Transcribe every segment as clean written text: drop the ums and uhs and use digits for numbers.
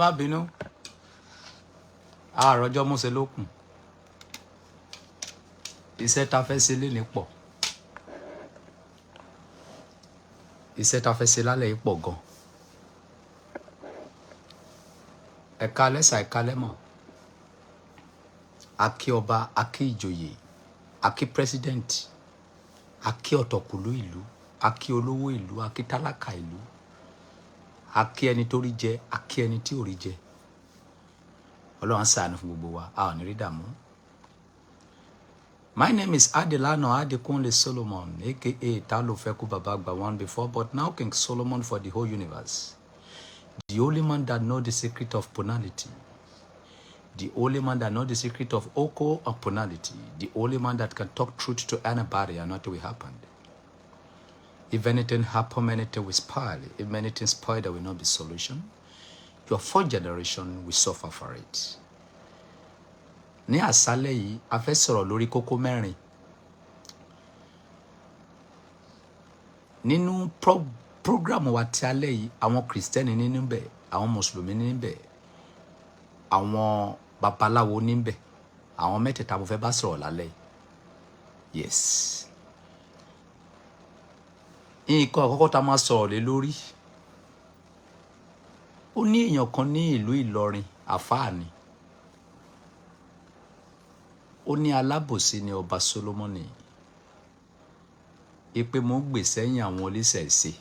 Má bínú, àròjọ múse lókun. Iṣẹ́ ta fẹ́ ṣe léni pọ̀, iṣẹ́ ta fẹ́ ṣe lálẹ́ yìí pọ̀ gan. Ẹ̀ka lẹ́sà, ẹ̀ka lẹ́mọ̀. Akí ọba, akí ìjòyè, akí president, akí ọ̀tọ̀kùlú ìlú, akí olówó ìlú, akí tálákà ìlú, akí ẹni tó rí jẹ, akí ẹni tí ò rí jẹ. Ọlọ́run á ṣàánú fún gbogbo wa, a ò ní rí dààmú. My name is Adelano Adekunle Solomon, aka Talofeku Babagba one before, but now King Solomon for the whole universe. The only man that know the secret of punality. The only man that know the secret of Oko and punality. The only man that can talk truth to anybody and nothing will happen. If anything happen, anything will spoil. If anything spoil, there will not be solution. Your fourth generation will suffer for it. Ní àṣálẹ́ yìí, a fẹ́ sọ̀rọ̀ lórí kókó mẹ́rin. Nínú program wa ti alẹ́ yìí, àwọn Kìrìsìtẹ́nì ní níbẹ̀, àwọn Mùsùlùmí ní níbẹ̀, àwọn babaláwo níbẹ̀, àwọn mẹ́tẹ̀ẹ̀ta mo fẹ́ bá sọ̀rọ̀ lálẹ́ yìí. Yes. Nǹkan àkọ́kọ́ tá a máa sọ̀rọ̀ lé lórí. Ó ní èèyàn kan ní ìlú Ìlọrin, àfáà ni. Ó ní alábòsí ni ọba Solomoni. Ipe mo ń gbè sẹ́yìn àwọn oníṣẹ̀ṣe.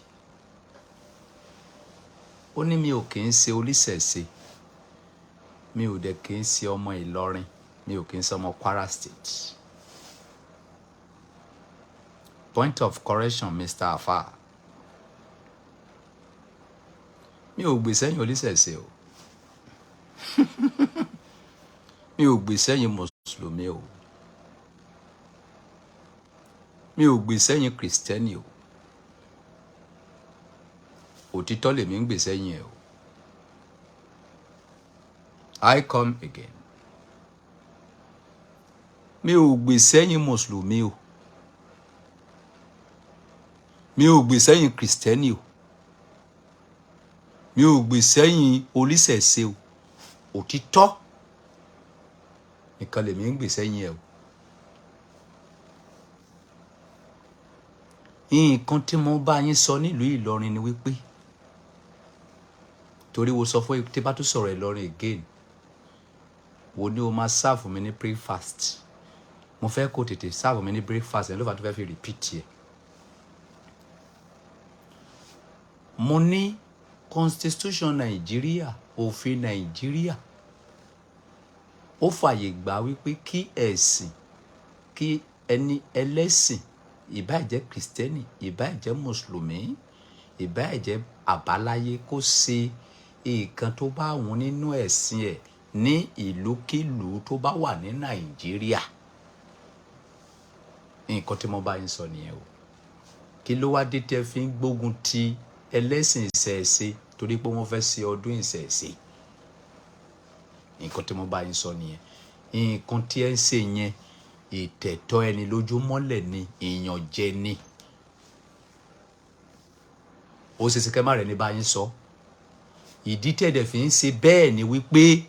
Ó ní mi ò kì í ṣe oníṣẹ̀ṣe. Mi ò dẹ̀ kì í ṣe ọmọ Ìlọrin. Mi ò kì í ṣe ọmọ Kwara State. Point of correction, Mr. Afa. Mi ò gbè sẹ́yìn oníṣẹ̀ṣe o. Mi ò gbè sẹ́yìn Mùsùlùmí o. Mi ò gbè sẹ́yìn Kìrìsìtẹ́nì o. Òtítọ́ lèmi ń gbè sẹ́yìn ẹ̀ o. I come again. Mi ò gbè sẹ́yìn Mùsùlùmí o. Mi ò gbè sẹ́yìn Kìrìsìtẹ́nì o. Mi ò gbè sẹ́yìn oníṣẹ̀ṣe o. Òtítọ́ nìkan lèmi ń gbè sẹ́yìn ẹ̀ o. Nǹkan tí mo bá yín sọ nílùú Ìlọrin ni wípé, torí wo sọ fún tí bá tún sọ̀rọ̀ Ìlọrin again, wo ni o máa serve mi ní breakfast. Mo fẹ́ kó tètè serve mi ní breakfast, ẹ̀ ló fà tó fẹ́ fi repeat ẹ̀. Mo ní constitution Nàìjíríà, òfin Nàìjíríà, ó fàyè gbà wípé kí ẹ̀sìn, kí ẹni ẹlẹ́sìn, ìbáà jẹ́ Kìrìsìtẹ́nì, ìbáà jẹ́ Mùsùlùmí, ìbáà jẹ́ àbáláyé, kó ṣe nǹkan tó bá wù nínú ẹ̀sìn ẹ̀ ní ìlúkílùú tó bá wà ní Nàìjíríà. Nǹkan tí mo bá yín sọ nìyẹn o. Kí ló wá dé tí ẹ fi ń gbógun ti ẹlẹ́sìn ìṣẹ̀ṣe torí pé wọ́n fẹ́ ṣe ọdún ìṣẹ̀ṣe? Nǹkan tí mo bá yín sọ nìyẹn. Nǹkan tí ẹ ń ṣe yẹn, ìtẹ̀tọ́ ẹni lójúmọ́lẹ̀ ni, ìyànjẹ ni. Ó ṣe ṣe kẹ́ má rẹ̀ ní bá yín sọ. Ìdí tí ẹ dẹ̀ fi ń ṣe bẹ́ẹ̀ ni wípé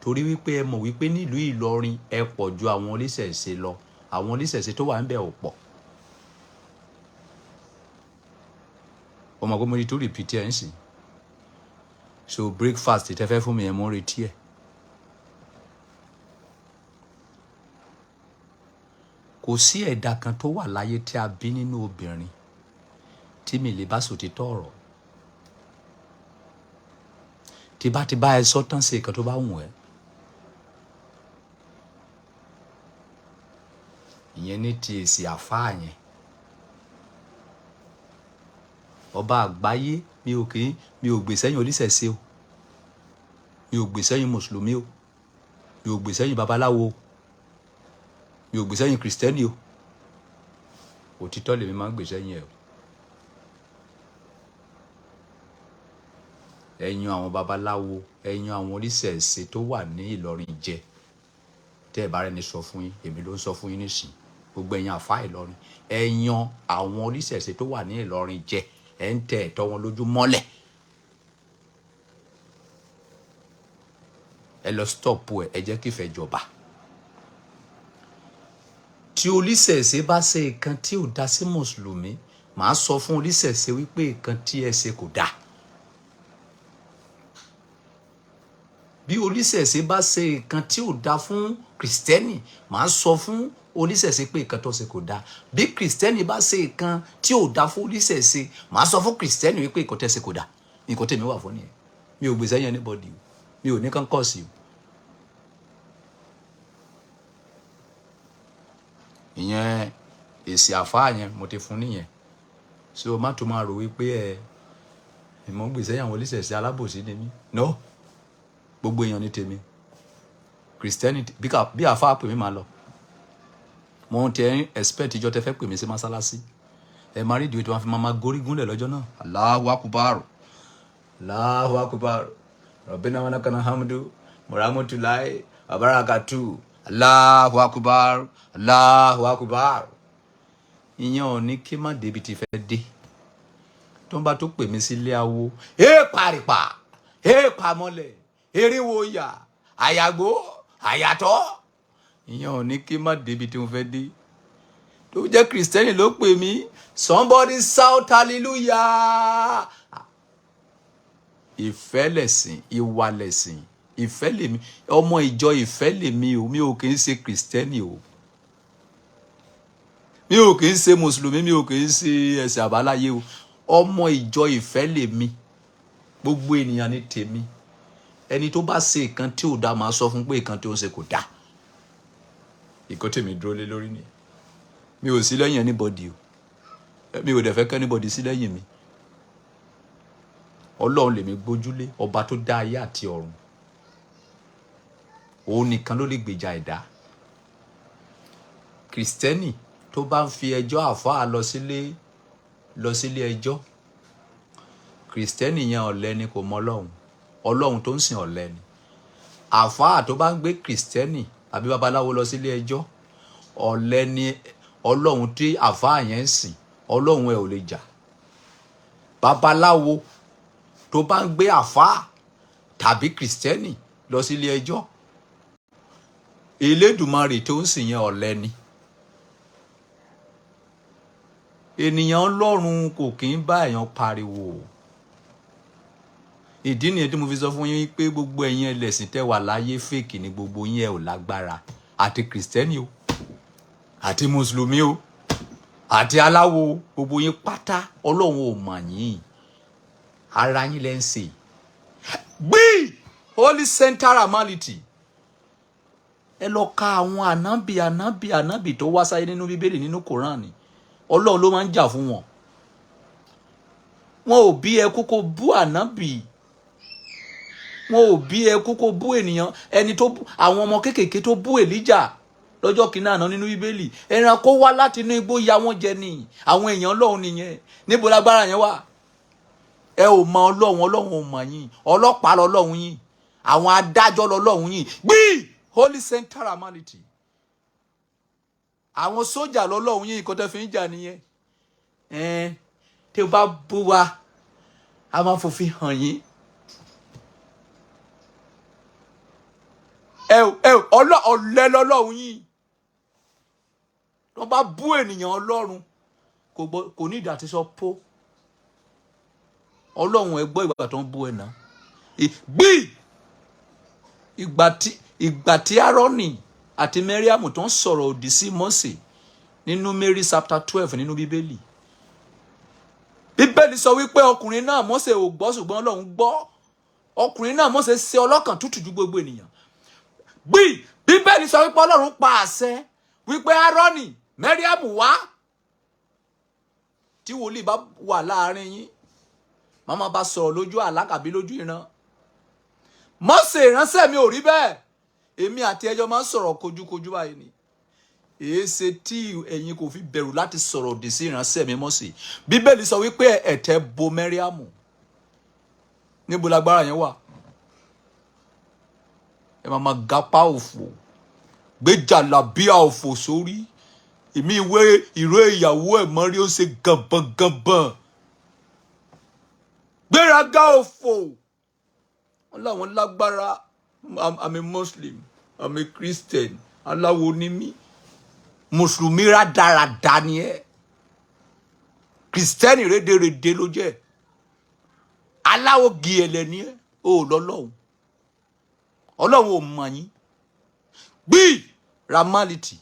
torí wípé ẹ mọ̀ wípé nílùú Ìlọrin ẹ pọ̀ ju àwọn oníṣẹ̀ṣe lọ. Àwọn oníṣẹ̀ṣe tó wà níbẹ̀ ò pọ̀. O mọ̀ pé mo ti tún repeat ẹ̀ ń sìn. So breakfast tẹ fẹ́ fún mi yẹn, mo ń retí ẹ̀. Kò sí ẹ̀dá kan tó wà láyé tí a bí nínú obìnrin tí mi lè bá sòtítọ́ ọ̀rọ̀. Tí bá ti bá ẹ sọ tán, ṣe nǹkan tó bá wù ẹ́. Ìyẹn ní ti èsì àfáà yẹn. Ọba àgbáyé, mi ò kí ń, mi ò gbè sẹ́yìn oníṣẹ̀ṣe o. Mi ò gbè sẹ́yìn Mùsùlùmí o. Mi ò gbè sẹ́yìn babaláwo o. Mi ò gbè sẹ́yìn Kìrìsìtẹ́nì o. Òtítọ́ lèmi máa ń gbè sẹ́yìn ẹ̀ o. Ẹ yan àwọn babaláwo, ẹ yan àwọn oníṣẹ̀ṣe tó wà ní Ìlọrin jẹ. Tẹ́ ẹ bá rẹ́ni sọ fún yín, èmi ló ń sọ fún yín nísìnyí. Gbogbo ẹ̀yin àfáà Ìlọrin, ẹ yan àwọn oníṣẹ̀ṣe tó wà ní Ìlọrin jẹ. Ẹ ń tẹ ẹ̀tọ́ wọn lójú mọ́lẹ̀. Ẹ lọ stop ẹ, ẹ jẹ́ kí ìfẹ́ jọba. Tí oníṣẹ̀ṣe bá ṣe nǹkan tí ò dá sí mùsùlùmí, màá sọ fún oníṣẹ̀ṣe wípé nǹkan tí ẹ ṣe kò dáa. Bí oníṣẹ̀ṣe bá ṣe nǹkan tí ò dáa fún kìrìsìtẹ́nì, màá sọ fún oníṣẹ̀ṣe pé nǹkan tó ṣe kò dáa. Bí kìrìsìtẹ́nì bá ṣe nǹkan tí ò dáa fún oníṣẹ̀ṣe, màá sọ fún kìrìsìtẹ́nì wípé nǹkan tẹ́ ṣe kò dáa. Nǹkan tèmi wà fún nìyẹn. Mi ò gbèsè yẹn anybody o, mi ò ní kán kọ̀ sí o. Ìyẹn èsì àfáà yẹn mo ti fún nìyẹn. So má tún máa rò wípé ẹ ìmọ̀ gbèsè yẹn àwọn oníṣẹ̀ṣe alábòsí ni mí. No, gbogbo èèyàn ní tèmi. Kìrìsìtẹ́nì bí àfáà pè mí máa lọ. Mo ń tẹ expect ìjọ tẹ fẹ́ pè mí sí mọ́sálásí. Ẹ máa rí ìdíwé tí wọ́n fi máa gorí gúnlẹ̀ lọ́jọ́ náà. Allahu akubar, Allahu akubar, Rabbina wa lakal hamdu, muramutulahi wabarakatu, Allahu akubar, Allahu akubar. Ìyẹn ò ní kí má débi tí fẹ́ dé. Tó ń bá tó pè mí sílé awo, ẹ pàrìpà, ẹ pàmọ́lẹ̀, eriwo yà, àyàgbó, àyàtọ̀. Ìyẹn ò ní kí má débi tí mo fẹ́ dé. Tó jẹ́ kìrìsìtẹ́nì ló pè mí, somebody shout hallelujah. Ìfẹ́ lẹ̀sìn, ìwà lẹ̀sìn, ìfẹ́ lèmi, ọmọ ìjọ ìfẹ́ lèmi o. Mi ò kì í ṣe kìrìsìtẹ́nì o, mi ò kì í ṣe mùsùlùmí, mi ò kì í ṣe ẹ̀sìn àbáláyé o. Ọmọ ìjọ ìfẹ́ lèmi, gbogbo ènìyàn ní tèmi. Ẹni tó bá ṣe nǹkan tí ò dáa, máa sọ fún pé nǹkan tí ó ń ṣe kò dáa. Ìkọ́ tèmi dúró lé lórí nìyẹn. Mi ò sí lẹ́yìn anybody o, mi ò dẹ̀ fẹ́ kí anybody sí lẹ́yìn mi. Ọlọ́run lèmi gbójúlé, ọba tó dá ayé àti ọ̀run. Òun nìkan ló lè gbèjà ẹ̀dá. Kìrìsìtẹ́nì tó bá ń fi ẹjọ́ àfáà lọ sílé ẹjọ́, kìrìsìtẹ́nì yẹn ọ̀lẹ ni, kò mọ Ọlọ́run. Ọlọ́run tó ń sìn ọ̀lẹ ni. Àfáà tó bá ń gbé kìrìsìtẹ́nì àbí babaláwo lọ sílé ẹjọ́, ọ̀lẹ ni. Ọlọ́run tí àfáà yẹn ń sìn, Ọlọ́run ẹ̀ ò lè jà. Babaláwo tó bá ń gbé àfáà tàbí kìrìsìtẹ́nì lọ sílé ẹjọ́, Elédùmarè tó ń sìn yẹn ọ̀lẹ ni. Ènìyàn Ọlọ́run kò kì í bá èèyàn pariwo. Ìdí nìyẹn tí mo fi sọ fún yín pé gbogbo ẹ̀yin ẹlẹ́sìn tẹ́ wà láyé, fèkì ni gbogbo yín, ẹ ò lágbára. Àti kìrìsìtẹ́nì o, àti mùsùlùmí o, àti aláwo, gbogbo yín pátá, Ọlọ́run ò mọ̀ yín. Ara yín lẹ́ ń ṣe. Gbí holy center amality. Ẹ lọ ka àwọn ànábì ànábì ànábì tó wá sáyé nínú Bíbélì, nínú Kòránì. Ọlọ́run ló máa ń jà fún wọn. Wọn ò bí ẹ kókó bú ànábì, wọn ò bí ẹ kókó bú ènìyàn. Ẹni tó àwọn ọmọ kéékèèké tó bú Èlíjà lọ́jọ́ kìíní àná nínú Bíbélì, ẹranko wá láti inú igbó ya wọ́n jẹ ní. Àwọn èèyàn Ọlọ́run nìyẹn. Níbo lágbára yẹn wà? Ẹ ò mọ Ọlọ́run, Ọlọ́run ò mọ̀ yín. Ọlọ́pàá lọ́lọ́run yín, àwọn adájọ́ lọ́lọ́run yín. Gbí holy center amality. Àwọn sójà lọ́lọ́run yín, nǹkan tẹ́ fi ń jà nìyẹn. Ẹn tí o bá bú wa, a máa fòfin hàn yín. Ẹ ò ọ̀lẹ lọ́lọ́run yín. Tó bá bú ènìyàn Ọlọ́run, kò gbọ́, kò ní ìdá tí sọ pó. Ọlọ́run ẹ gbọ́ ìgbà tó ń bú ẹ náà. Gbí ìgbà tí Áárónì àti Mẹ́ríàmù tó ń sọ̀rọ̀ òdì sí Mósè nínú Mary chapter 12 nínú Bíbélì. Bíbélì sọ wípé ọkùnrin náà Mósè ò gbọ́, ṣùgbọ́n Ọlọ́run gbọ́. Ọkùnrin náà Mósè ṣe ọlọ́kàn tútù ju gbogbo ènìyàn. Gbí Bíbélì sọ wípé Ọlọ́run pa àṣẹ wípé Áárónì, Mẹ́ríàmù wá. Tí wòlíì bá wà láàrin yín, màmá bá sọ̀rọ̀ lójú àlá tàbí lójú ìran. Mósè ìránṣẹ́ mi ò rí bẹ́ẹ̀. Èmi àti ẹjọ́ máa ń sọ̀rọ̀ kojúkojú báyìí ni. Èéṣe tí ẹ̀yin kò fi bẹ̀rù láti sọ̀rọ̀ òdì sí ìránṣẹ́ mi Mósè? Bíbélì sọ wípé ẹ̀tẹ́ bo Mẹ́ríàmù. Níbo lágbára yẹn wà? Ẹ máa ma gapá òfò, gbé jàlábíà òfò sórí. Èmi ìwé ìró ìyàwó ẹ̀ mọ́rí ó ṣe gànbọ̀ngànbọ̀n. Gbéraga òfò. Wọ́n láwọn lágbára. I'm a Muslim, I'm a Christian, aláwo ni mí. Mùsùlùmí rádaràda ni ẹ, Kìrìsìtẹ́nì rédèrèdè ló jẹ́, aláwo gìẹ̀lẹ̀ ni ẹ. Ò lọ́lọ́run, Ọlọ́run ò mọ̀ yín gbí ramality.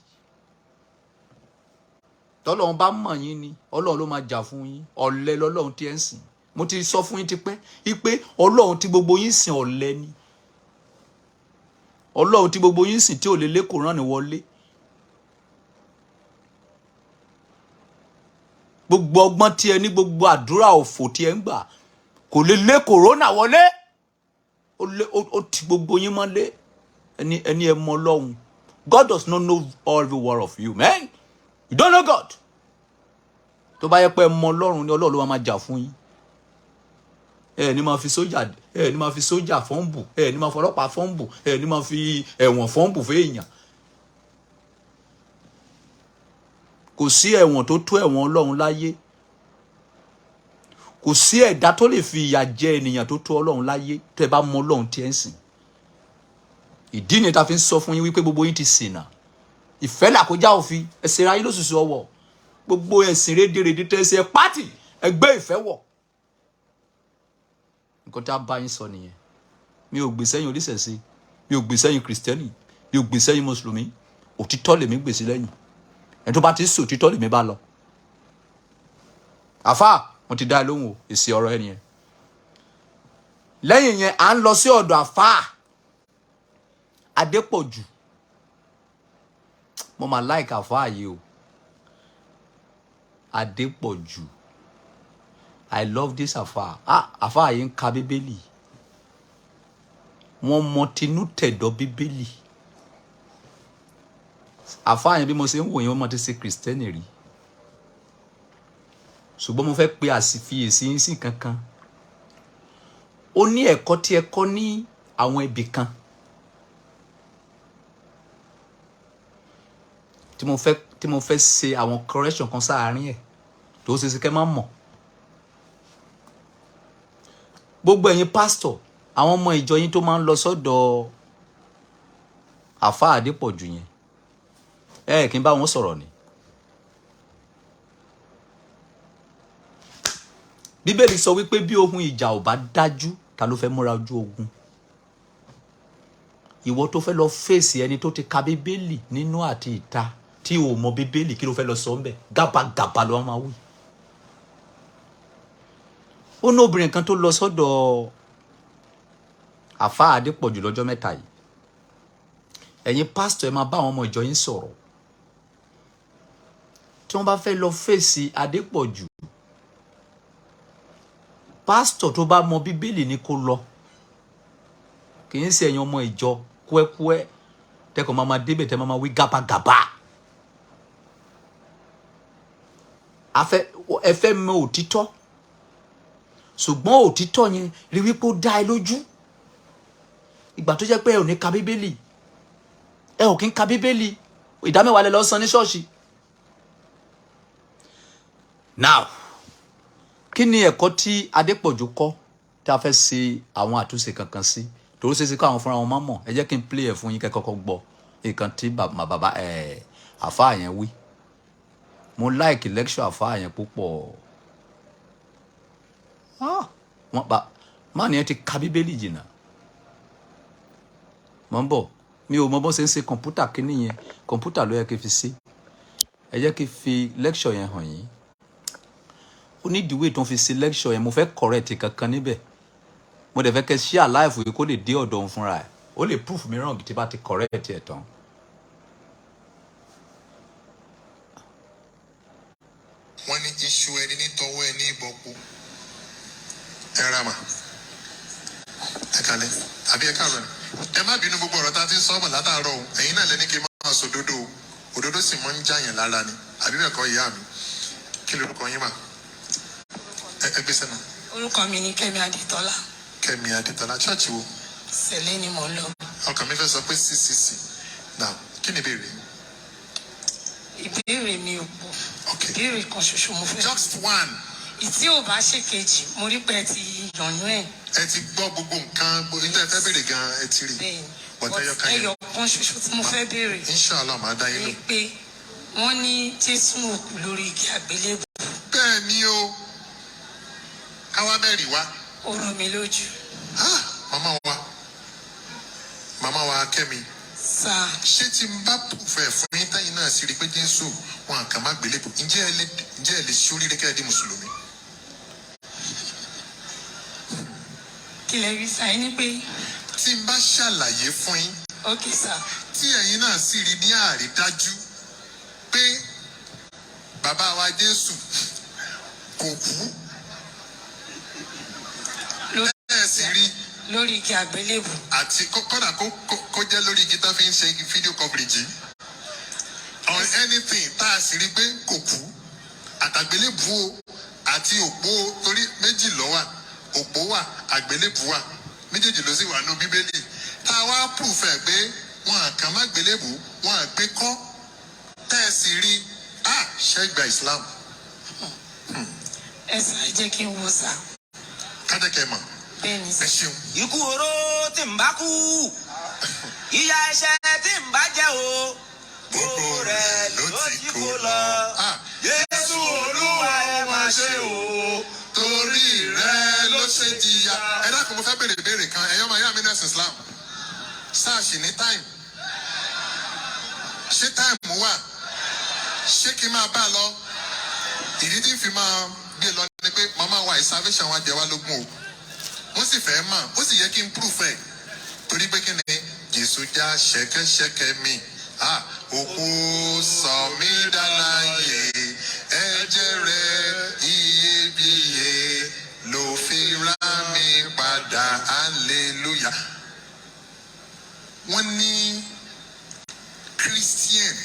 Tọ́lọ́run bá mọ̀ yín ni, Ọlọ́run ló máa jà fún yín. Ọ̀lẹ lọ́lọ́run tí ẹ ń sìn. Mo ti sọ fún yín tipẹ́ wípé Ọlọ́run tí gbogbo yín sìn, ọ̀lẹ ni. Ọlọ́run tí gbogbo yín sìn tí ò lè lé Kùránì wọlé. Gbogbo ọgbọ́n tí ẹ ní, gbogbo àdúrà òfò tí ẹ ń gbà, kò lè lé kòrónà wọlé. Ó ti gbogbo yín mọ́lé. Ẹni ẹ mọ Ọlọ́run. God does not know every one of you, man. You don't know God. Tó bá yẹ pé ẹ mọ Ọlọ́run ni, Ọlọ́run ló máa jà fún yín. Ẹ ní máa fi sójà, ẹ ní máa fi sójà fọ́ǹbù, ẹ ní máa fọlọ́pàá fọ́ǹbù, ẹ ní máa fi ẹ̀wọ̀n fọ́ǹbù fún èèyàn. Kò sí ẹ̀wọ̀n tó tó ẹ̀wọ̀n Ọlọ́run láyé. Kò sí ẹ̀dá tó lè fi ìyà jẹ ènìyàn tó tó Ọlọ́run láyé, tó ẹ bá mọ Ọlọ́run tí ẹ ń sìn. Ìdí ni ta fi ń sọ fún yín wípé gbogbo yín ti ṣìnà. Ìfẹ́ làkójá òfin, ẹ̀sìn ra yín lóṣooṣù ọwọ́. Gbogbo ẹ̀sìn rédèrèdè tẹ́ ẹ pátì, ẹgbẹ́ ìfẹ́ wọ̀. Nǹkan tá a bá yín sọ nìyẹn. Mi ò gbè sẹ́yìn oníṣẹ̀ṣe, mi ò gbè sẹ́yìn kìrìsìtẹ́nì, mi ò gbè sẹ́yìn mùsùlùmí. Òtítọ́ lèmi gbè sí lẹ́yìn. Ẹni tó bá ti sọ òtítọ́ lèmi bá lọ. Àfáà, mo ti dá ẹ lóhùn o, èsì ọ̀rọ̀ ẹ nìyẹn. Lẹ́yìn yẹn, à ń lọ sí ọ̀dọ̀ àfáà Adépọ̀jù. Mo máa like àfáà yìí o. Adépọ̀jù, I love this àfáà. Ah, àfáà yìí ń ka Bíbélì. Wọ́n mọ tinú tẹ̀dọ̀ Bíbélì. Àfáà yẹn, bí mo ṣe ń wò yẹn, wọ́n mọ ti ṣe Kìrìsìtẹ́nì rí. Ṣùgbọ́n mo fẹ́ pe àfiyèsí yín sí kankan. Ó ní ẹ̀kọ́ tí ẹ kọ́ ní àwọn ibì kan tí mo fẹ́ ṣe àwọn correction kan sáàárín ẹ̀ tó ṣe ṣe kẹ́ máa mọ̀. Gbogbo ẹ̀yin pásítọ̀, àwọn ọmọ ìjọ yín tó máa ń lọ sọ́dọ̀ àfáà Adépọ̀jù yẹn, ẹ kí n bá wọn sọ̀rọ̀ ni. Bíbélì sọ wípé bí ohun ìjà ò bá dájú, ta ló fẹ́ múra ojú ogun? Ìwọ tó fẹ́ lọ fèsì ẹni tó ti ka Bíbélì nínú àti ìta, tí o mọ Bíbélì, kí ló fẹ́ lọ sọ ńbẹ̀? Gàbàgàbà ló máa wí. Ó ní obìnrin kan tó lọ sọ́dọ̀ àfáà Adépọ̀jù lọ́jọ́ mẹ́ta yìí. Ẹ̀yin pásítọ̀, ẹ máa bá àwọn ọmọ ìjọ yín sọ̀rọ̀. Tí wọ́n bá fẹ́ lọ fèsì Adépọ̀jù, pásítọ̀ tó bá mọ Bíbélì ni kó lọ. Kì í ṣe ẹ̀yin ọmọ ìjọ kúẹ́kúẹ́ tẹ́kọ̀ máa máa débẹ̀, tẹ́ máa máa wí gàbàgàbà. Ẹ fẹ́ mọ òtítọ́, ṣùgbọ́n òtítọ́ yẹn rí wípé ó dá ẹ lójú. Ìgbà tó jẹ́ pé ẹ ò ní ka Bíbélì, ẹ ò kí ń ka Bíbélì, ìdámẹ́wàá lẹ lọ san ní ṣọ́ọ̀ṣì. Now, kí ni ẹ̀kọ́ tí Adépọ̀jù kọ́ tí a fẹ́ ṣe àwọn àtúnṣe kankan sí? Torí ṣe é ṣe kó àwọn fúnra wọn máa mọ̀. Ẹ jẹ́ kí n play ẹ̀ fún yín kẹ́ kọ́kọ́ gbọ́ nǹkan tí bàbá ẹ̀ àfáà yẹn wí. Mo like lecture àfáà yẹn púpọ̀. Wọ́n bá máà ní ẹ ti ka Bíbélì jìnnà. Mo ń bọ̀, mi ò mọ bó ṣe ń ṣe kọ̀ǹpútà kíní yẹn, kọ̀ǹpútà ló yẹ kí n fi ṣe. Ẹ jẹ́ kí n fi lecture yẹn hàn yín. Ó ní ìdíwé tó ń fi ṣe lecture yẹn, mo fẹ́ correct kankan níbẹ̀. Mo dẹ̀ fẹ́ kẹ́ share live yìí kó lè dé ọ̀dọ̀ òun fúnra ẹ̀. Ó lè proof mi wrong tí bá ti correct ẹ̀ tán. Wọ́n ní iṣu ẹni ní tọwọ́ ẹni ìbọ̀pọ̀. Ẹ ra mà, ẹ kalẹ̀ àbí ẹ káàárọ̀ ni. Ẹ má bínú, gbogbo ọ̀rọ̀ tá a ti ń sọ́bọ̀ látàárọ̀ o. Ẹ̀yin náà lẹ́ni kí n máa sọ òdodo o. Òdodo sì máa ń jàyàn lára ni. Àbí bẹ́ẹ̀ kọ́, ìyá mi? Kí lorúkọ yín mà? Ẹ gbé sẹ́nu. Orúkọ mi ni Kẹ́mi Adétọ́lá. Kẹ́mi Adétọ́lá, ṣọ́ọ̀ṣì wo? Sẹ̀lẹ̀ ni mò ń lọ. Ọkàn mi fẹ́ sọ pé CCC. Now, kí ni ìbéèrè yín? Ìbéèrè mi ò pọ̀. Okay. Ìbéèrè kan ṣoṣo mo fẹ́. Just one. Ìtí ò bá ṣe kejì, mo rí pé ẹ ti yànnú ẹ̀. Ẹ ti gbọ́ gbogbo nǹkan, gbogbo níta ẹ fẹ́ béèrè gan, ẹ ti rí. Bẹ́ẹ̀ ni. But But ẹyọ kan yẹn. ẹyọ kan ṣoṣo tí mo fẹ́ béèrè Inshallah, màá dá yín ni lò. pé wọ́n ní Jésù ò kú lórí igi àgbélébù. Bẹ́ẹ̀ ni o, káwá mẹ́rin wá. Ó rú mi lójú. Ah, màmá wa, màmá wa Kẹ́mi. Sá. Ṣé tí n bá pùfẹ́ fún yín táyìn náà sì rí i pé Jésù wọn kàn má gbélébù, ǹjẹ́ ẹ lè ṣe oríire kẹ́ ẹ di mùsùlùmí? Kí lẹ rí sá? Ẹ ní pé Tí n bá ṣàlàyé fún yín, Ok sá. tí ẹ̀yin náà sì rí ní àrídájú pé bàbá wa Jésù kò kú, ẹ sì rí lórí igi àgbélébù. Àti kódà kó jẹ́ lórí igi tá fi ń ṣe fídíò coverage yìí on anything, tá a sì rí pé kò kú, àtàgbélébù o àti òpó o, torí méjì ló wà, òpó wà, àgbélébù wà, méjèèjì ló sì wà nínú Bíbélì, tá a wá proof ẹ̀ pé wọn àkàn má gbélébù, wọn à gbé kọ́, tẹ́ ẹ sì rí a ṣẹ́gbà Islam? Ẹ sá, ẹ jẹ́ kí n wo sá. Kájẹ́kẹ́ mọ̀. Bẹ́ẹ̀ ni Ẹ sá. ṣeun. Ikú oró tí ń bá kú, ìyà ẹ̀ṣẹ̀ tí ń bá jẹ o, gbogbo rẹ̀ ló ti kó lọ. Ah, Jésù Olúwa, ẹ máa ṣe o. Torí rẹ ló ṣe jìyà. Ẹ dákun, mo fẹ́ béèrè ìbéèrè kan. Ẹ̀yọ́ máa yá mi nẹ́sìn Islam sáàṣì ní time, ṣé time wà? Ṣé kí n máa bá a lọ? Ìdí tí n fi máa gbé lọ ni pé màmá wa, salvation wa jẹ wá lógún o. Wọ́n sì fẹ́ mọ̀, ó sì yẹ kí n proof ẹ̀, torí pé kí ni? Jésù já ṣẹ̀kẹ̀ṣẹ̀kẹ̀ mi. Ah, òkú sọ mí dáláyè, ẹ̀jẹ̀ rẹ̀ iyebíye ló fi rà mí padà, hallelujah. Wọ́n ní Christian,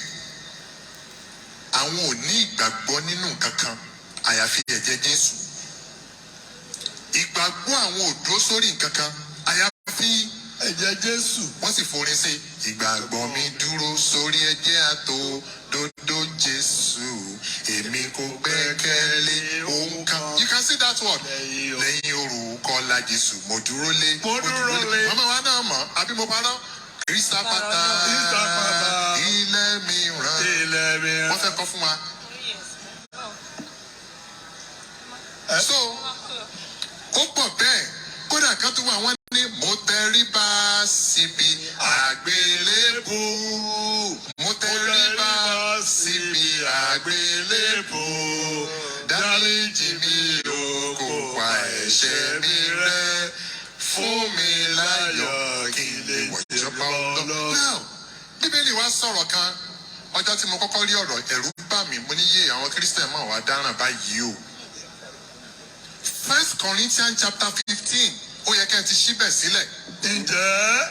àwọn ò ní ìgbàgbọ́ nínú nǹkan kan àyàfi ẹ̀jẹ̀ Jésù. Ìgbàgbọ́ àwọn ò dúró sórí nǹkan kan àyàfi ẹ̀jẹ̀ Jésù. Wọ́n sì forin sí: ìgbàgbọ́ mi dúró sórí ẹ̀jẹ̀ àtò dodo Jésù, èmi kò gbẹ́kẹ̀lé ohun kan. You can see that word. Lẹ́yìn orúkọ la Jésù, mo dúró lé. Mo dúró lé. Màmá wa náà mọ̀, àbí mo parọ́? Kristapata. Kristapata. Ilẹ̀ mìíràn. Ilẹ̀ mìíràn. Wọ́n fẹ́ kọ́ fún wa. So ó pọ̀ bẹ́ẹ̀, kódà kan tó wà, wọ́n ní mo tẹríba síbi àgbélébù, mo tẹríba síbi àgbélébù, dáríjì mi o, kò pa ẹ̀ṣẹ̀ mi rẹ́, fún mi láyọ̀ kí n lè wọ̀jọba Ọlọ́run. Now, Bíbélì wa sọ̀rọ̀ kan. Ọjọ́ tí mo kọ́kọ́ rí ọ̀rọ̀, ẹ̀rù bà mí. Mo ní yé, àwọn Christian máa wá dáràn báyìí o. First Corinthians chapter 15, ó yẹ kẹ́ ẹ ti ṣíbẹ̀ sílẹ̀. Ǹjẹ́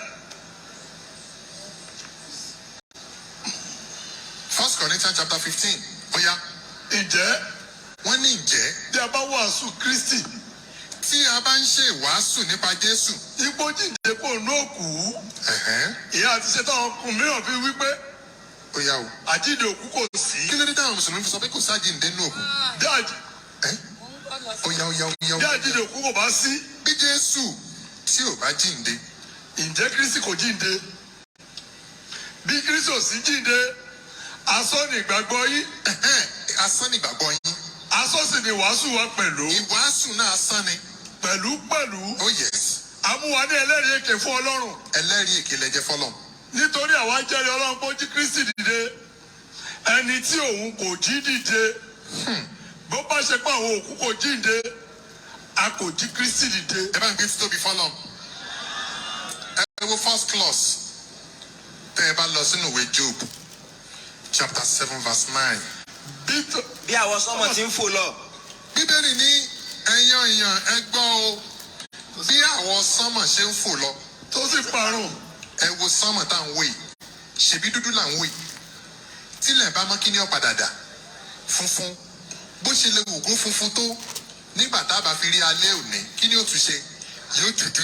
First Corinthians chapter 15, ó yá. Ǹjẹ́ Wọ́n ní ǹjẹ́ bí a bá wàásù Kristi tí a bá ń ṣe ìwàásù nípa Jésù, ipò jíǹde kò ní òkú, ìyá àti ṣe táwọn ọkùnrin mìíràn fi wípé Ó yá o. àjíǹde òkú kò sí. Kí ló dé táwọn mùsùlùmí fi sọ pé kò sáàjíǹde nínú òkú? Bí àjí- Ẹ́, ó yá, ó yá, ó yá. Bí àjíǹde òkú kò bá sí, Bí Jésù tí ò bá jíǹde, ǹjẹ́ Kristi kò jíǹde? Bí Kristi ò sí jíǹde, asán ni ìgbàgbọ́ yín. Asán ni ìgbàgbọ́ yín. Asán sì ni wàásù wa pẹ̀lú. Ìwàásù náà asán ni. Pẹ̀lú pẹ̀lú, Oh yes. amúwa ní ẹlẹ́rìí èké fún Ọlọ́run. Ẹlẹ́rìí èké lẹ jẹ́ fọ́lọ́run. Nítorí àwa jẹ́rìí Ọlọ́run pé ó jí Kristi dìde, ẹni tí òun kò jí dìde. Bó bá ṣe pé àwọn òkú kò jíǹde, a kò jí Kristi dìde. Ẹ bá ń gbé títóbi fọ́lọ́run. Ẹ wo first clause. Tẹ́ ẹ bá lọ sínú ìwé Job chapter 7 verse 9. Bí tó- Bí àwọn sọmọ ti ń fò lọ. Bíbélì ní, ẹ̀yin èèyàn, ẹ gbọ́ o, bí àwọn sánmọ̀ ṣe ń fò lọ, tó sì parun. Ẹ wo sánmọ̀ tá à ń wò yìí, ṣèbí dúdú là ń wò yìí. Tílẹ̀ bá mọ́, kí ni ó padà dà? Funfun. Bó ṣe lè wù kó funfun tó, nígbà tá a bá fi rí alẹ́ òní, kí ni ó tún ṣe? Yóò dúdú.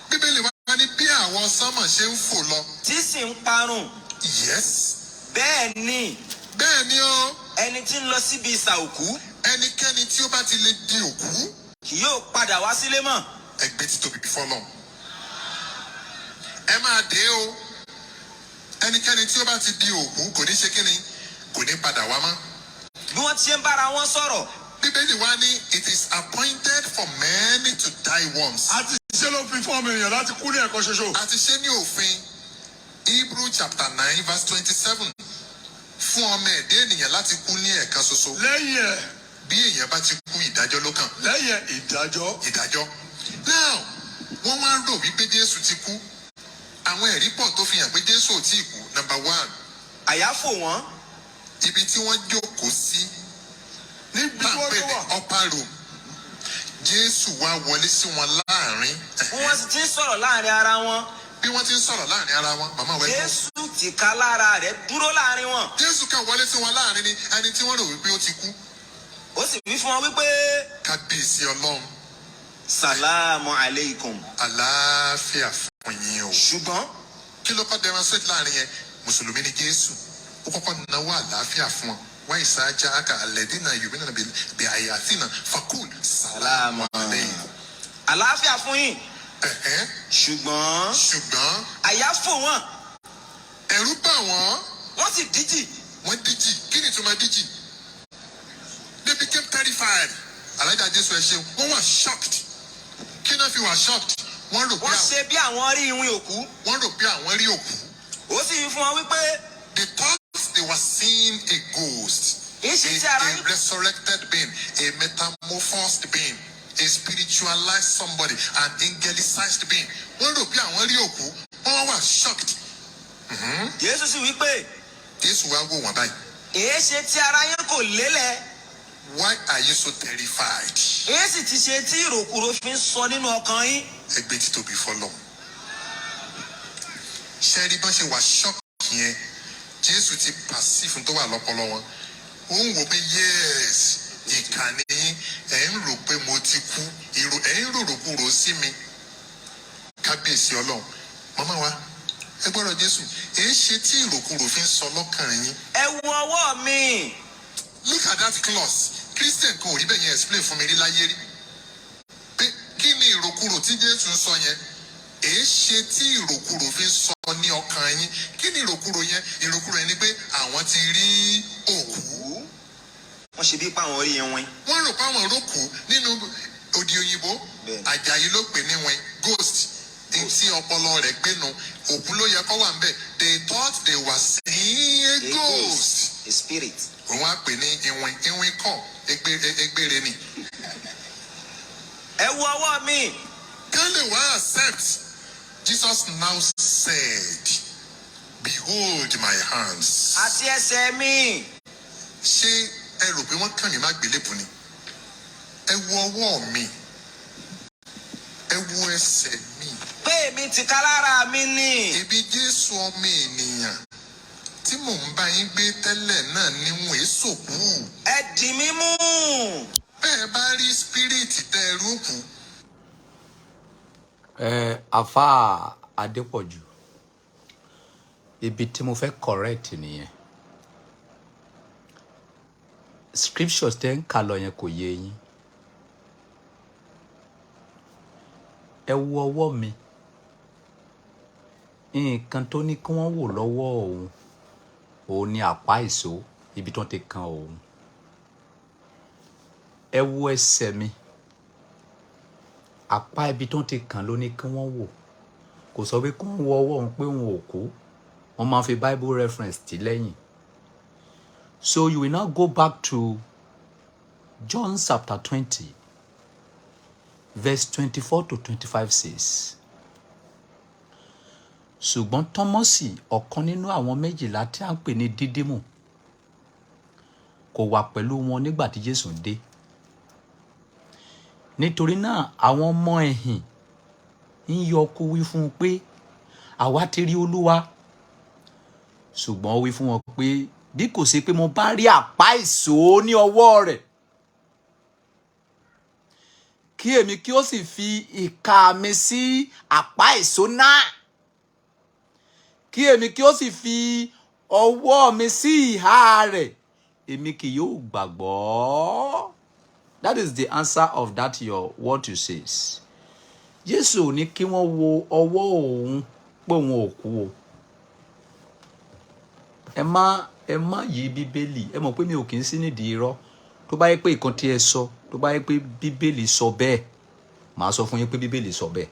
Bíbélì wá ní bí àwọn sánmọ̀ ṣe ń fò lọ, tí sì ń parun. Yes. Bẹ́ẹ̀ ni Bẹ́ẹ̀ ni o. ẹni tí ń lọ síbi ìsà òkú. Ẹni Ẹnikẹ́ni tí ó bá ti lè di òkú, kì yóò padà wá sílé mọ́. Ẹgbẹ́ títóbi fọlọ́n. Ẹ máa dé o. Ẹnikẹ́ni tí ó bá ti di òkú kò ní ṣe kíni, kò ní padà wá mọ́. Bí wọ́n ti ṣe ń bára wọn sọ̀rọ̀, Bíbélì wa ní, "It is appointed for men to die once." A ti ṣe lófin fún ọmọ ènìyàn láti kú ní ẹ̀kan ṣoṣo. A ti ṣe ní òfin, Hebrew chapter 9 verse 27, fún ọmọ ẹ̀dá ènìyàn láti kú ní ẹ̀kan ṣoṣo. Lẹ́yìn ẹ̀, Bí èèyàn bá ti kú, ìdájọ́ ló kàn. lẹ́yìn ẹ̀, ìdájọ́. Ìdájọ́. Now, wọ́n wá ń rò wípé Jésù ti kú. Àwọn ẹ̀rí pọ̀ tó fi hàn pé Jésù ò tíì kú. Number one, àyà fò wọ́n. Ibi tí wọ́n jókòó sí, Níbi tá tí à ń wọ́n pè tó ní wà. upper room, Jésù wá wọlé sí wọn láàrin. Bí wọ́n sì ti ń sọ̀rọ̀ láàrin ara wọn, Bí wọ́n ti ń sọ̀rọ̀ láàrin ara wọn, màmá wẹ̀ gbọ́. Jésù tìkálára rẹ̀ dúró láàrin wọn. Jésù kàn wọlé sí wọn láàrin ni, ẹni tí wọ́n rò wípé ó ti kú. Ó sì wí fún wọn wípé, Kábíyèsí Ọlọ́run. Sàlámù aleikum. Àlàáfíà fún yín o. Ṣùgbọ́n Kí ló kọ́ demonstrate láàrin yẹn? Mùsùlùmí ni Jésù. Ó kọ́kọ́ náwó àlàáfíà fún wọn. Wáyé sáájá aka alladhina yu'minuna bi ayatina faqul salamu alaykum. Àlàáfíà fún yín. Ṣùgbọ́n Ṣùgbọ́n àyà fò wọ́n. Ẹ̀rù bà wọ́n. Wọ́n sì díjì. Wọ́n díjì. Kí ni ìtumọ̀ díjì? They became terrified. Alájà Jésù, ẹ ṣeun. Wọ́n wà shocked. Kí náà fi wà shocked? Wọ́n rò pé Wọ́n àwọn ṣe bí àwọn rí iwin òkú. Wọ́n rò pé àwọn rí òkú. Ó sì wí fún wọn wípé, They thought they were seeing a ghost, Èéṣe tí ara a yín resurrected being, a metamorphosed being, a spiritualized somebody, an angelicized being. Wọ́n rò pé àwọn rí òkú. Wọ́n wà shocked. Jésù sì wípé, Jésù wá wò wọ́n báyìí. Èéṣe tí ara yín kò lélẹ̀? Why are you so terrified? Èé sì ti ṣe tí ìròkúrò fi ń sọ nínú ọkàn yín? Ẹgbẹ́ títóbi fọlọ́. Ṣé rí bọ́n ṣe wà shocked yẹn? Jésù ti perceive tó wà lọ́pọlọ wọn. Ó ń wò pé, yes, ìkànnì yín, ẹ̀ ń rò pé mo ti kú, ìrò ẹ̀ ń rorò kúrò sí mi. Kábíyèsí Ọlọ́run. Màmá wa, ẹ gbọ́dọ̀ Jésù. Èé ṣe tí ìròkúrò fi ń sọ lọ́kàn yín? Ẹ wo ọwọ́ mi. Look at that clause. Christian kan ò rí bẹ́ẹ̀ yẹn explain fún mi rí láyé rí. Pé kí ni ìròkúrò tí Jésù ń sọ yẹn? Èé ṣe tí ìròkúrò fi ń sọ ní ọkàn yín? Kí ni ìròkúrò yẹn? Ìròkúrò yẹn ni pé àwọn ti rí òkú. Wọ́n ṣe bí páwọn rí iwin. Wọ́n rò páwọn rókù nínú òdì òyìnbó. Àjàyí ló pè ní win, ghost. Ntí ọpọlọ rẹ̀ gbénu, òkú ló yẹ kó wà ń bẹ̀. They thought they were seeing a A ghost. A spirit. Òun á pè ní iwin. Iwin kọ́, egbére ni. Ẹ wo ọwọ́ mi. Kán lè wá accept. Jesus now said, "Behold my hands." Àti ẹsẹ̀ mi. Ṣé ẹ rò pé wọ́n kàn mí má gbélébù ni? Ẹ wo ọwọ́ mi. Ẹ wo ẹsẹ̀ mi. Pé èmi tìkálára mi ni. Ebi Jésù ọmọ ènìyàn tí mò ń bá yín gbé tẹ́lẹ̀ náà ni wọ́n èso kú. Ẹ dì mí mú. Bẹ́ẹ̀ bá rí spirit tẹ́ ẹ rúkú. Ẹ Afa Adépọ̀jù, ibi tí mo fẹ́ correct nìyẹn. Scriptures tẹ́ ń kà lọ yẹn kò yé yín. Ẹ wo ọwọ́ mi, nǹkan tó ní kí wọ́n wò lọ́wọ́ òun, òun ni àpá ìṣó ibi tó ti kan òun. Ẹ wo ẹsẹ̀ mi, àpá ibi tó ti kàn ló ní kí wọ́n wò. Kò sọ pé kí wọ́n wo ọwọ́ òun pé òun ò kú. Wọ́n máa fi Bible reference tì lẹ́yìn. So you will now go back to John chapter 20 verse 24 to 25 says, "Ṣùgbọ́n Tọ́mọ́sì, ọ̀kan nínú àwọn méjìlá tí a ń pè ní Dídímù, kò wà pẹ̀lú wọn nígbà tí Jésù dé. Nítorí náà àwọn ọmọ ẹ̀yìn ń yọkú wí fún un pé, 'Àwa ti rí Olúwa.' Ṣùgbọ́n ó wí fún wọn pé, 'Bí kò ṣe pé mo bá rí àpá ìṣó ní ọwọ́ rẹ̀, kí èmi kí ó sì fi ìka mi sí àpá ìṣó náà, kí èmi kí ó sì fi ọwọ́ mi sí ìhà rẹ̀, èmi kì yóò gbàgbọ́.'" That is the answer of that your what you says. Jésù ò ní kí wọ́n wo ọwọ́ òun pé òun ò kú o. Ẹ má yí Bíbélì. Ẹ mọ̀ pé mi ò kì í sí nídìí irọ́. Tó bá yẹ pé ìkan tí ẹ sọ, tó bá yẹ pé Bíbélì sọ bẹ́ẹ̀, màá sọ fún yín pé Bíbélì sọ bẹ́ẹ̀.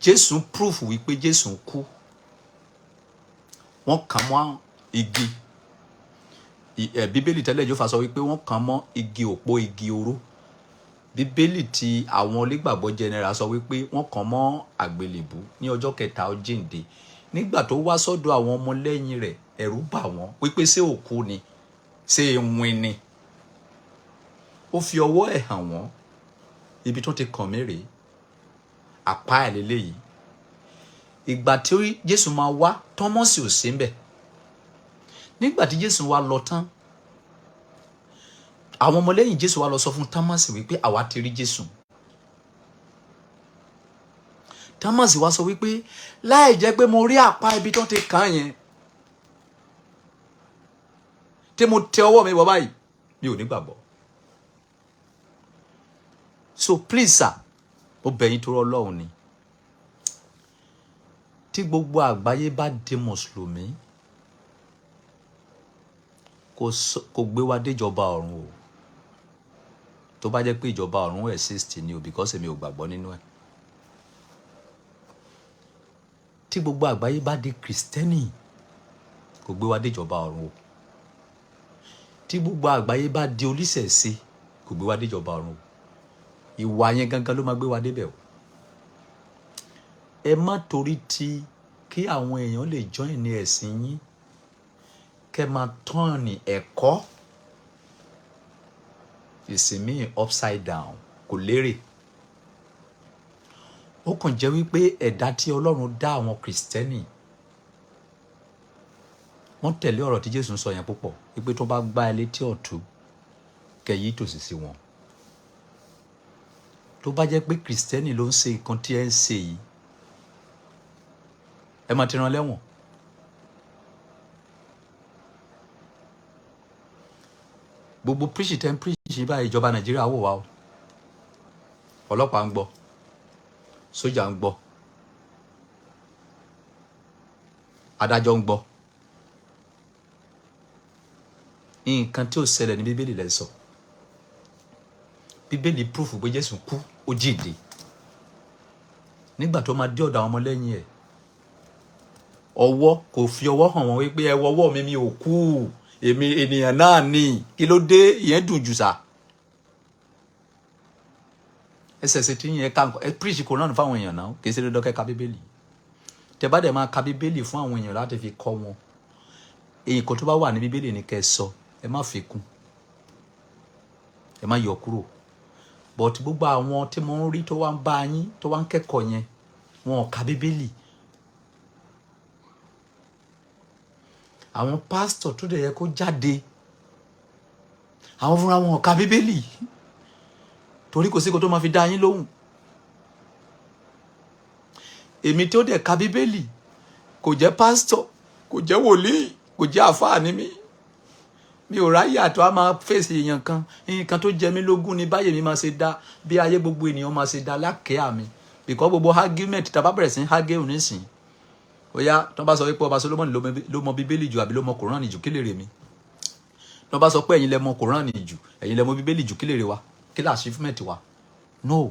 Jésù proof wípé Jésù kú. Wọ́n kàn mọ́ igi. Bíbélì tẹ́lẹ̀ yóò fà sọ wípé wọ́n kàn mọ́ igi òpó, igi oró. Bíbélì tí àwọn onígbàgbọ́ general sọ wípé wọ́n kàn mọ́ àgbélébù, ní ọjọ́ kẹta ó jíǹde. Nígbà tó wá sọ́dọ̀ àwọn ọmọlẹ́yìn rẹ̀, ẹ̀rù bà wọ́n wípé ṣé òkú ni, ṣé ìwìn ni? Ó fi ọwọ́ ẹ̀ hàn wọ́n, ibi tó ti kàn mí rèé, àpá ẹ̀ lélẹ́yìí. Ìgbà tí Jésù máa wá, Tọ́mọ́sì ò sí ńbẹ̀. Nígbà tí Jésù wá lọ tán, àwọn ọmọlẹ́yìn Jésù wá lọ sọ fún Tọ́mọ́sì wípé àwa ti rí Jésù. Tọ́mọ́sì wá sọ wípé láì jẹ́ pé mo rí àpá ibi tó ti kàn yẹn, tí mo tẹ ọwọ́ mi bọ̀ báyìí, mi ò ní gbàgbọ́. So please sir, mo bẹ̀ yín torí Ọlọ́run ni. Tí gbogbo àgbáyé bá di mùsùlùmí, kò gbé wa déjọba ọ̀run o. Tó bá jẹ́ pé ìjọba ọ̀run exist ni o, because èmi ò gbàgbọ́ nínú ẹ̀. Tí gbogbo àgbáyé bá di Kristẹni, kò gbé wa déjọba ọ̀run o. Tí gbogbo àgbáyé bá di oníṣẹ̀ṣe, kò gbé wa déjọba ọ̀run o. Ìwà yẹn gangan ló máa gbé wa débẹ̀ o. Ẹ má torí ti kí àwọn èèyàn lè join ní ẹ̀sìn yín, kẹ́ máa turn ẹ̀kọ́ ìsìnmí upside down. Kò lérè. Ó kàn jẹ́ wípé ẹ̀dá tí Ọlọ́run dá àwọn Kìrìsìtẹ́nì, wọ́n tẹ̀lé ọ̀rọ̀ tí Jésù ń sọ yẹn púpọ̀, wípé tó bá gbá ẹ létí ọ̀tún, kẹ́ yí tòsì sí wọn. Tó bá jẹ́ pé Kìrìsìtẹ́nì ló ń ṣe nǹkan tí ẹ ń ṣe yìí, ẹ máa ti rán lẹ́wọ̀n. Gbogbo preach tẹ́ ń preach báyìí, ìjọba Nàìjíríà wò wá o. Ọlọ́pàá ń gbọ́, sójà ń gbọ́, adájọ́ ń gbọ́. Nǹkan tí ó ṣẹlẹ̀ ní Bíbélì lẹ́ sọ. Bíbélì proof pé Jésù kú, ó jíǹde. Nígbà tó máa dé ọ̀dọ̀ àwọn ọmọlẹ́yìn ẹ̀, ọwọ́ kò fi ọwọ́ hàn wọ́n wípé ẹ wọwọ́ mi, mi ò kú, èmi ènìyàn náà ni. Kí ló dé? Ìyẹn dùn jù sá. Ẹsẹ̀ sì ti yẹn ká ẹ preach Quran fáwọn èèyàn náà, kì í ṣe dandan kẹ́ ka Bíbélì. Tẹ́ bá dẹ̀ máa ka Bíbélì fún àwọn èèyàn láti fi kọ́ wọn, èyí kan tó bá wà ní Bíbélì ni kẹ́ ẹ sọ, ẹ má fi kún, ẹ má yọ kúrò. But gbogbo àwọn tí mo ń rí tó wá ń bá yín, tó wá ń kẹ́kọ̀ọ́ yẹn, wọn ò ka Bíbélì. Àwọn pásítọ̀ tó dẹ̀ yẹ kó jáde, àwọn fúnra wọn ò ka Bíbélì, torí kò sí kó tó máa fi dá yín lóhùn. Èmi tó dẹ̀ ka Bíbélì, kò jẹ́ pásítọ̀, kò jẹ́ wòlíì, kò jẹ́ àfáà ní mi. Mi ò ráyè àtọ́ a máa fèsì èèyàn kan. Nǹkan tó jẹ mí lógún ni báyìí mi máa ṣe dá, bí ayé gbogbo ènìyàn máa ṣe dá lákèá mi. Because gbogbo argument tá a bá bẹ̀rẹ̀ sí ní argue nísìnyí, ó yá, tó bá sọ wípé ọba Solomoni ló mọ Bíbélì jù àbí ló mọ Kùránì jù, kí lè rè mí? Tó bá sọ pé ẹ̀yin lẹ mọ Kùránì jù, ẹ̀yin lẹ mọ Bíbélì jù, kí lè rè wa? Kí lè achievement wa? No.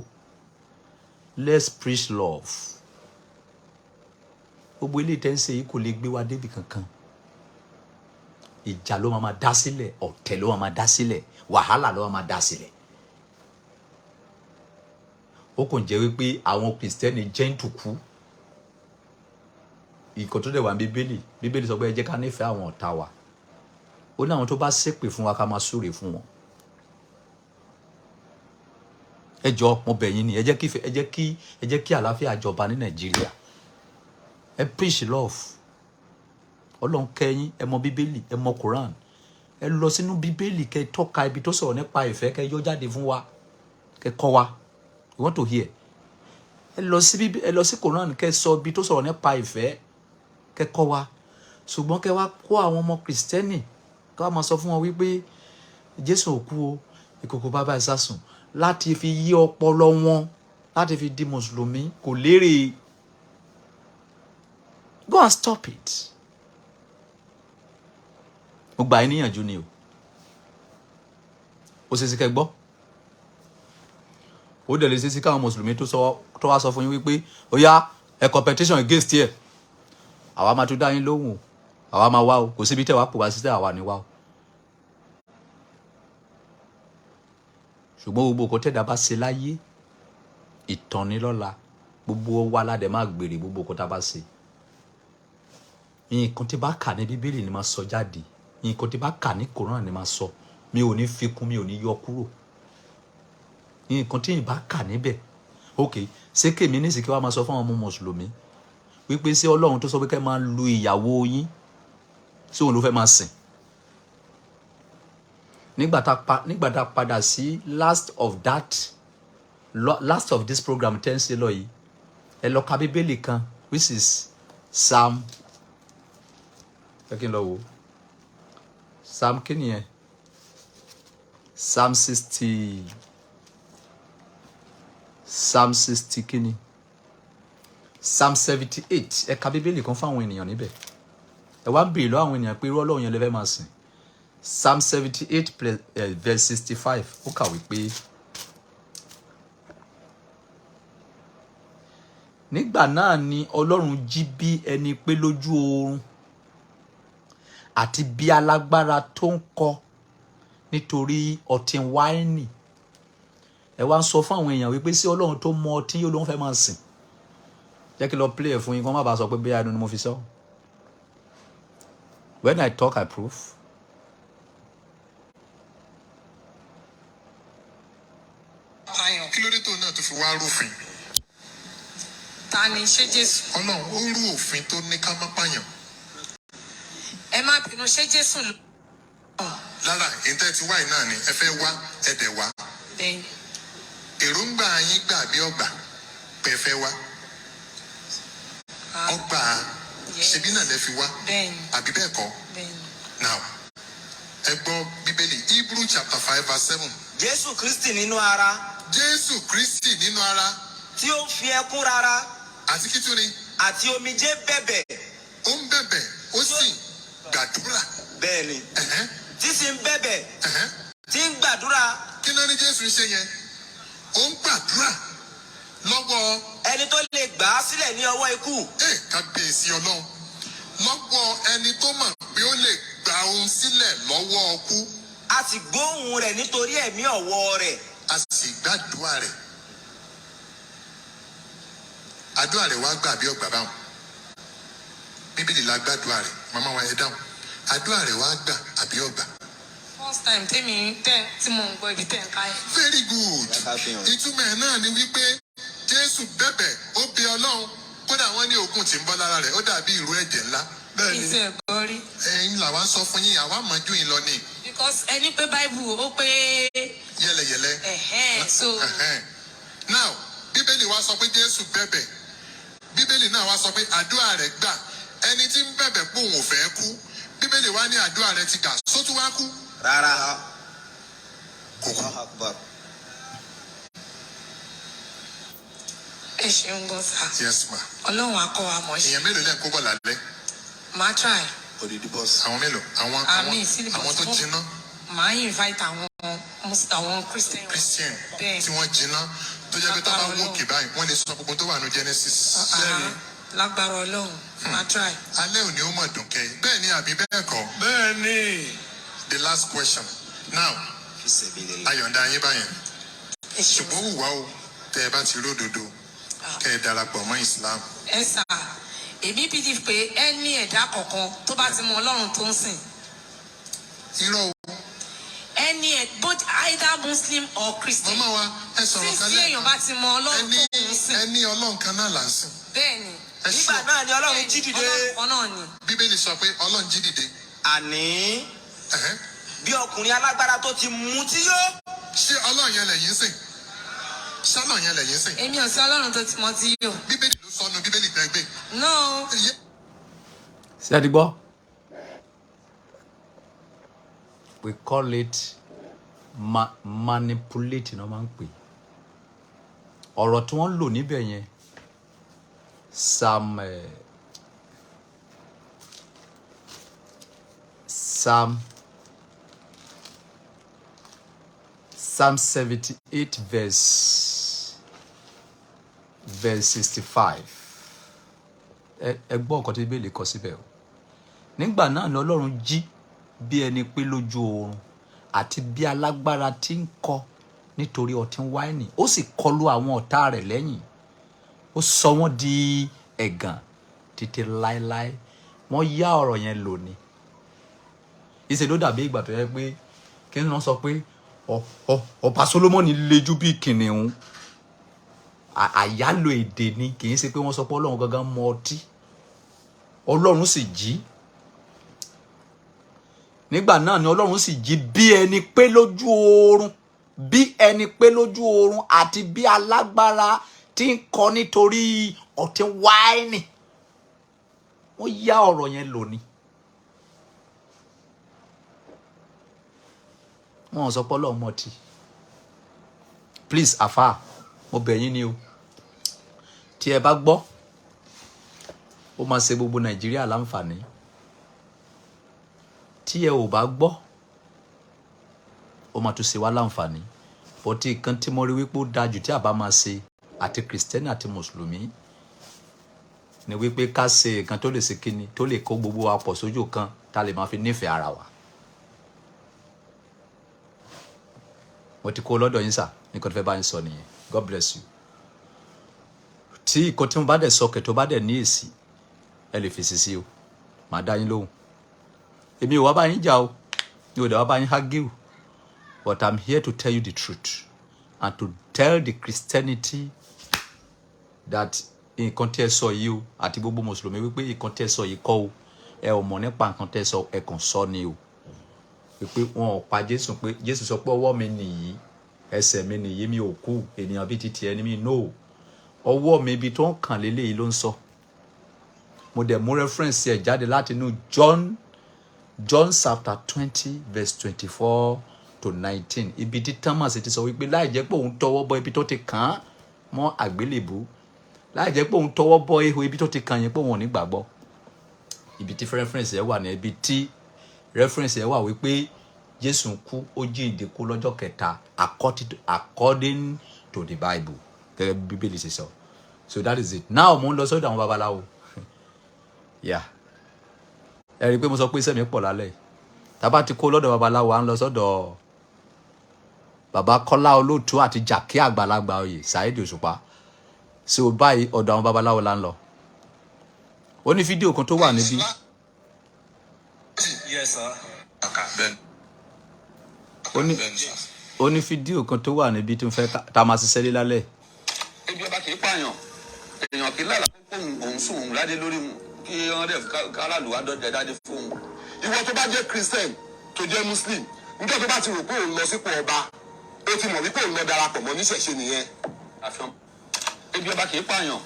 Let's preach love. Gbogbo ilé tẹ́ ń ṣe yìí kò lè gbé wa débi kankan. Ìjà ló máa ma dá sílẹ̀, ọ̀tẹ̀ ló máa ma dá sílẹ̀, wàhálà ló máa ma dá sílẹ̀. Ó kàn jẹ́ wípé àwọn Kìrìsìtẹ́nì gentle kú. Ìkọ́ tó dẹ̀ wà ní Bíbélì, Bíbélì sọ pé ẹ jẹ́ ká nífẹ̀ẹ́ àwọn ọ̀tá wa. Ó ní àwọn tó bá ṣépè fún wa, ká máa súre fún wọn. Ẹ jọ̀ọ́, mo bẹ̀ yín ni, ẹ jẹ́ kí àlàáfíà jọba ní Nàìjíríà. Ẹ preach love. Ọlọ́run kẹ́yìn, ẹ mọ Bíbélì, ẹ mọ Quran. Ẹ lọ sínú Bíbélì, kẹ́ tọ́ka ibi tó sọ̀rọ̀ nípa ìfẹ́, kẹ́ yọ jáde fún wa, kẹ́ kọ́ wa. We want to hear. Ẹ lọ sí Quran, kẹ́ sọ ibi tó sọ̀rọ̀ nípa ìfẹ́, kẹ́ kọ́ wa. Ṣùgbọ́n kẹ́ wá kó àwọn ọmọ Kìrìsìtẹ́nì, kẹ́ wá máa sọ fún wọn wípé Jésù ò kú o, ìkòkò bàbá ìsásùn, láti fi yí ọpọlọ wọn, láti fi di mùsùlùmí, kò lérè. Go and stop it. Mo gbà yín níyànjú ni o. Ó ṣe é ṣe kẹ́ gbọ́, ó dẹ̀ lè ṣe é ṣe káwọn mùsùlùmí tó sọ tó wá sọ fún yín wípé ó yá, ẹ competition against ẹ. Àwa máa tún dá yín lóhùn o. Àwa máa wá o. Kò síbi tẹ́ wàá pò wá sí tẹ́ àwa ní wá o. Ṣùgbọ́n gbogbo nǹkan tẹ́dá bá ṣe láyé, ìtàn ni lọ́la. Gbogbo wa la dẹ̀ máa gbèrè gbogbo nǹkan tá a bá ṣe. Nǹkan tí bá kà ní Bíbélì ni máa sọ jáde, nǹkan tí bá kà ní Koran ni máa sọ. Mi ò ní fi kún, mi ò ní yọ kúrò. Nǹkan tí ì bá kà níbẹ̀, ok, ṣé kèmí nísìkí wàá máa sọ fún àwọn ọmọ mùsùlùmí wípé ṣé Ọlọ́run tó sọ pé kẹ́ máa lu ìyàwó yín, ṣé òun ló fẹ́ máa sìn? Nígbà tá a padà sí last of this program tẹ́ ń ṣe lọ yìí, ẹ lọ ka Bíbélì kan, which is Psalm, ẹ kí n lọ wò, Psalm kí nìyẹn? Psalm 60, Psalm 60 kí ni? Psalm 78. Ẹ ka Bíbélì kan fáwọn ènìyàn níbẹ̀. Ẹ wá ń bèèrè lọ́wọ́ àwọn ènìyàn pé irú Ọlọ́run yẹn lè fẹ́ máa sìn. Psalm 78, verse 65, ó kàwé pé, "Nígbà náà ni Ọlọ́run jí bí ẹni pé lójú oorun, àti bí alágbára tó ń kọ nítorí ọtí wáìnì." Ẹ wá ń sọ fún àwọn èèyàn wípé sí Ọlọ́run tó mọ ọtí yóò ló ń fẹ́ máa sìn. Jẹ́ kí n lọ play ẹ̀ fún yín, kí wọ́n má bàa sọ pé bí ẹnu ni mo fi sọ. When I talk, I prove. Ayọ̀. Kí ló dé tóun náà tó fi wá rúfin? Ta ni? Ṣé Jésù? Ọlọ́run ó rú òfin tó ní ká má pààyàn. Ẹ má bínú, ṣé Jésù ló? Lára ìtẹ́ ti wáyé náà ni ẹ fẹ́ wá, ẹ dẹ̀ wá. Bẹ́ẹ̀. Èròǹgbà yín gbà bí ọgbà pé ẹ fẹ́ wá? Ah, ọgbà. Yes. Ṣebí náà lẹ fi wá? Bẹ́ẹ̀ ni. Àbí bẹ́ẹ̀ kọ́? Bẹ́ẹ̀ ni. Now, ẹ gbọ́ Bíbélì, Hebrew chapter 5 verse 7. Jésù Kristi nínú ara. Jésù Kristi nínú ara. Tí ó ń fi ẹkún rárá. Àti kí tún ni? Àti omijé bẹ̀bẹ̀. Ó ń bẹ̀bẹ̀, ó sì gbàdúrà. Bẹ́ẹ̀ ni. Tí sì ń bẹ̀bẹ̀. Tí ń gbàdúrà. Kí ló ní Jésù ń ṣe yẹn? Ó ń gbàdúrà lọ́wọ́ ẹni tó lè gbà á sílẹ̀ ní ọwọ́ ikú. Ẹ kábíyèsí Ọlọ́run, lọ́wọ́ ẹni tó mọ̀ pé ó lè gba ohun sílẹ̀ lọ́wọ́ ọkú. A sì gbóhùn rẹ̀ nítorí ẹ̀mí ọ̀wọ́ rẹ̀. A sì gbàdúrà rẹ̀. Àdúrà rẹ̀ wá gbà bí ọgbà báwọn? Bíbélì la gbàdúrà rẹ̀. Màmá wa, ẹ dáhùn, àdúrà rẹ̀ wá gbà àbí ọgbà? First time tèmi tẹ tí mo ń gbọ́ ibi tẹ̀ ń ká ẹ̀. Very good. Ìtumọ̀ ẹ̀ náà ni wípé Jésù bẹ̀bẹ̀, ó bẹ Ọlọ́run. Kódà wọ́n ní ògùn tí ń bọ́ lára rẹ̀, ó dàbí ìró ẹ̀jẹ̀ ńlá. Kí n tiẹ̀ gbọ́ rí. Ẹ̀yin làwa ń sọ fún yín, àwa mọ̀ ju yín lọ ni. Because ẹni pé Bible ó pé. Yẹlẹyẹlẹ. Ẹ̀hẹ́n, so. Ẹ̀hẹ́n. Now, Bíbélì wa sọ pé Jésù bẹ̀bẹ̀. Bíbélì náà wá sọ pé àdúrà rẹ̀ gbà. Ẹni tí ń bẹ̀bẹ̀ pé òun ò fẹ́ kú, Bíbélì wa ní àdúrà rẹ̀ ti gbà, sótú wá kú? Rárá. Kò kú. Allahu Akbar. Ẹ ṣeun gan sa. Yes ma. Ọlọ́run á kọ́ wa mọ̀ ṣe. Èèyàn mélòó lẹ́ ń kó bọ̀ lálẹ́? Màá try. Odidi bọ́ọ̀sì. Àwọn mélòó? Àwọn Àmì àwọn sílíbọ̀. àwọn tó jiná. Màá invite àwọn Christian. Christian. Bẹ́ẹ̀. Tí wọ́n jiná, tó jẹ́ pé tá a bá Lágbára wò kì báyìí, wọ́n lè sọ gbogbo tó wà ní Genesis. Ah, lágbára Ọlọ́run, màá try. Alẹ́ òní ó mọ̀ dùn kẹ́. Bẹ́ẹ̀ ni àbí bẹ́ẹ̀ kọ́? Bẹ́ẹ̀ ni. The last question now. Fi sabilillah. Ayọ̀ǹda yín báyẹn. Ẹ ṣeun. Ṣùgbọ́n wùwá o, tẹ́ ẹ bá ti ródòdó, kẹ́ ẹ darapọ̀ mọ́ Islam. Ẹ sà, èmi believe pé ẹni ẹ̀dá kọ̀ọ̀kan tó bá ti mọ Ọlọ́run tó ń sìn, Irọ́ o. ẹni ẹ̀, both either Muslim or Christian, Màmá wa, ẹ sọ̀rọ̀ tí kan tí èèyàn bá ti mọ Ọlọ́run ẹni tó ń sìn. Ẹni Ọlọ́run kan náà là ń sìn. Bẹ́ẹ̀ ni. Ẹ Nígbà ṣọ́. náà ni Ọlọ́run Bẹ́ẹ̀ ni, jí dìde. Ọlọ́run kan náà ni. Bíbélì sọ pé Ọlọ́run jí dìde. Àní bí ọkùnrin alágbára tó ti mutí yó. Ṣé Ọlọ́run yẹn lẹ̀yin sìn? Ṣé Ọlọ́run yẹn lẹ̀yin sìn? Èmi ò sí Ọlọ́run tó ti mọ tí yó. Bíbélì ló sọnù, Bíbélì tẹ́ gbé. No. Ṣé ẹ ti gbọ́? We call it Manipulate ni wọ́n máa ń pè ọ̀rọ̀ tí wọ́n lò níbẹ̀ yẹn. Psalm 78 verse 65. Ẹ gbọ́ nǹkan tí Bíbélì kọ síbẹ̀ o. Nígbà náà ni Ọlọ́run jí bí ẹni pé lójú oorun àti bí alágbára tí ń kọ nítorí ọtí wáìnì, ó sì kọlu àwọn ọ̀tá rẹ̀ lẹ́yìn, ó sọ wọ́n di ẹ̀gàn títí láéláé. Wọ́n yá ọ̀rọ̀ yẹn lò ní ìṣe ló dàbí ìgbà tó yẹ pé kí n sọ pé ọba Solomoni lejú bí kìnìún. Àyálò èdè ni, kì í ṣe pé wọ́n sọ pé Ọlọ́run gangan mọ ọtí. Ọlọ́run sì jí. Nígbà náà ni Ọlọ́run sì jí bí ẹni pé lójú oorun, bí ẹni pé lójú oorun àti bí alágbára tí ń kọ nítorí ọtí wáìnì. Wọ́n yá ọ̀rọ̀ yẹn lò ní. Wọ́n sọ pé Ọlọ́run mọtí. Please, àfáà, mo bẹ̀ yín ni o. Tí ẹ bá gbọ́, ó máa ṣe gbogbo Nàìjíríà láǹfààní. Tí ẹ ò bá gbọ́, ó máa tún ṣe wá láǹfààní. But nǹkan tí mo rí wípé ó dájú tí a bá máa ṣe àti Kìrìsìtẹ́nì àti Mùsùlùmí ni wípé ká ṣe nǹkan tó lè ṣe kíni, tó lè kó gbogbo wa pọ̀ sójú kan, tá lè máa fi nífẹ̀ẹ́ ara wa. Mo ti kó lọ́dọ̀ yín sà, nǹkan tó fẹ́ bá yín sọ nìyẹn. God bless you. Tí nǹkan tí mo bá dẹ̀ sọ kẹ̀ tó bá dẹ̀ ní èsì, ẹ lè fèsì sí o, màá dá yín lóhùn. Èmi ò wá bá yín jà o, mi ò dẹ̀ wá bá yín argue, but I'm here to tell you the truth and to tell the Christianity that nǹkan tí ẹ sọ yìí o, àti gbogbo Mùsùlùmí wípé nǹkan tí ẹ sọ yìí kọ́ o, ẹ ò mọ̀ nípa nǹkan tí ẹ sọ, ẹ kàn sọ ni o. Wípé wọn ò pa Jésù, pé Jésù sọ pé ọwọ́ mi nìyí, ẹsẹ̀ mi nìyí, mi ò kú, ènìyàn bíi titi ẹni mi no. Ọwọ́ mi ibi tó ń kàn léléyìí ló ń sọ. Mo dẹ̀ mú reference ẹ̀ jáde láti inú John chapter 20 verse 24 to 19, ibi tí Thomas ti sọ wípé láì jẹ́ pé òun tọwọ́ bọ ibi tó ti kàn án mọ́ àgbélébùú, láì jẹ́ pé òun tọwọ́ bọ ihò ibi tó ti kàn yẹn, pé òun ò ní gbàgbọ́. Ibi tí reference ẹ̀ wà ní ibi tí reference ẹ̀ wà wípé Jésù kú, ó jíǹde kú lọ́jọ́ kẹta according to the Bible, gẹ́gẹ́ bí Bíbélì ṣe sọ. So that is it. Now mo ń lọ sọ́dọ̀ àwọn babaláwo. Yeah, ẹ rí i pé mo sọ pé iṣẹ́ mi pọ̀ lálẹ́ yìí. Tá bá ti kó lọ́dọ̀ babaláwo, à ń lọ sọ́dọ̀ bàbá Kọ́lá Olóòtú àti Jàkí àgbàlagbà oyè Saheed Òṣùpá. So báyìí, ọ̀dọ̀ àwọn babaláwo la ń lọ. Ó ní fídíò kan tó wà níbí. Yes, sir. Bẹ́ẹ̀ni. Ó ní Bẹ́ẹ̀ni sir. Ó ní fídíò kan tó wà níbí tó ń fẹ́ tá a máa ṣiṣẹ́ lé lálẹ́. Ebi ọba kì í pààyàn, èèyàn kì í lálàá kó òun sùn òun ládé lórí mu kí wọn dẹ káràlú wá dọdẹ dáadé fóun. Ìwọ tó bá jẹ́ Christian, tó jẹ́ Muslim, níjọ́ tó bá ti rò pé òun lọ sípò ọba, ó ti mọ̀ wípé òun lọ darapọ̀ mọ́ níṣẹ̀ṣe nìyẹn. Àfihàn ebi ọba kì í pààyàn,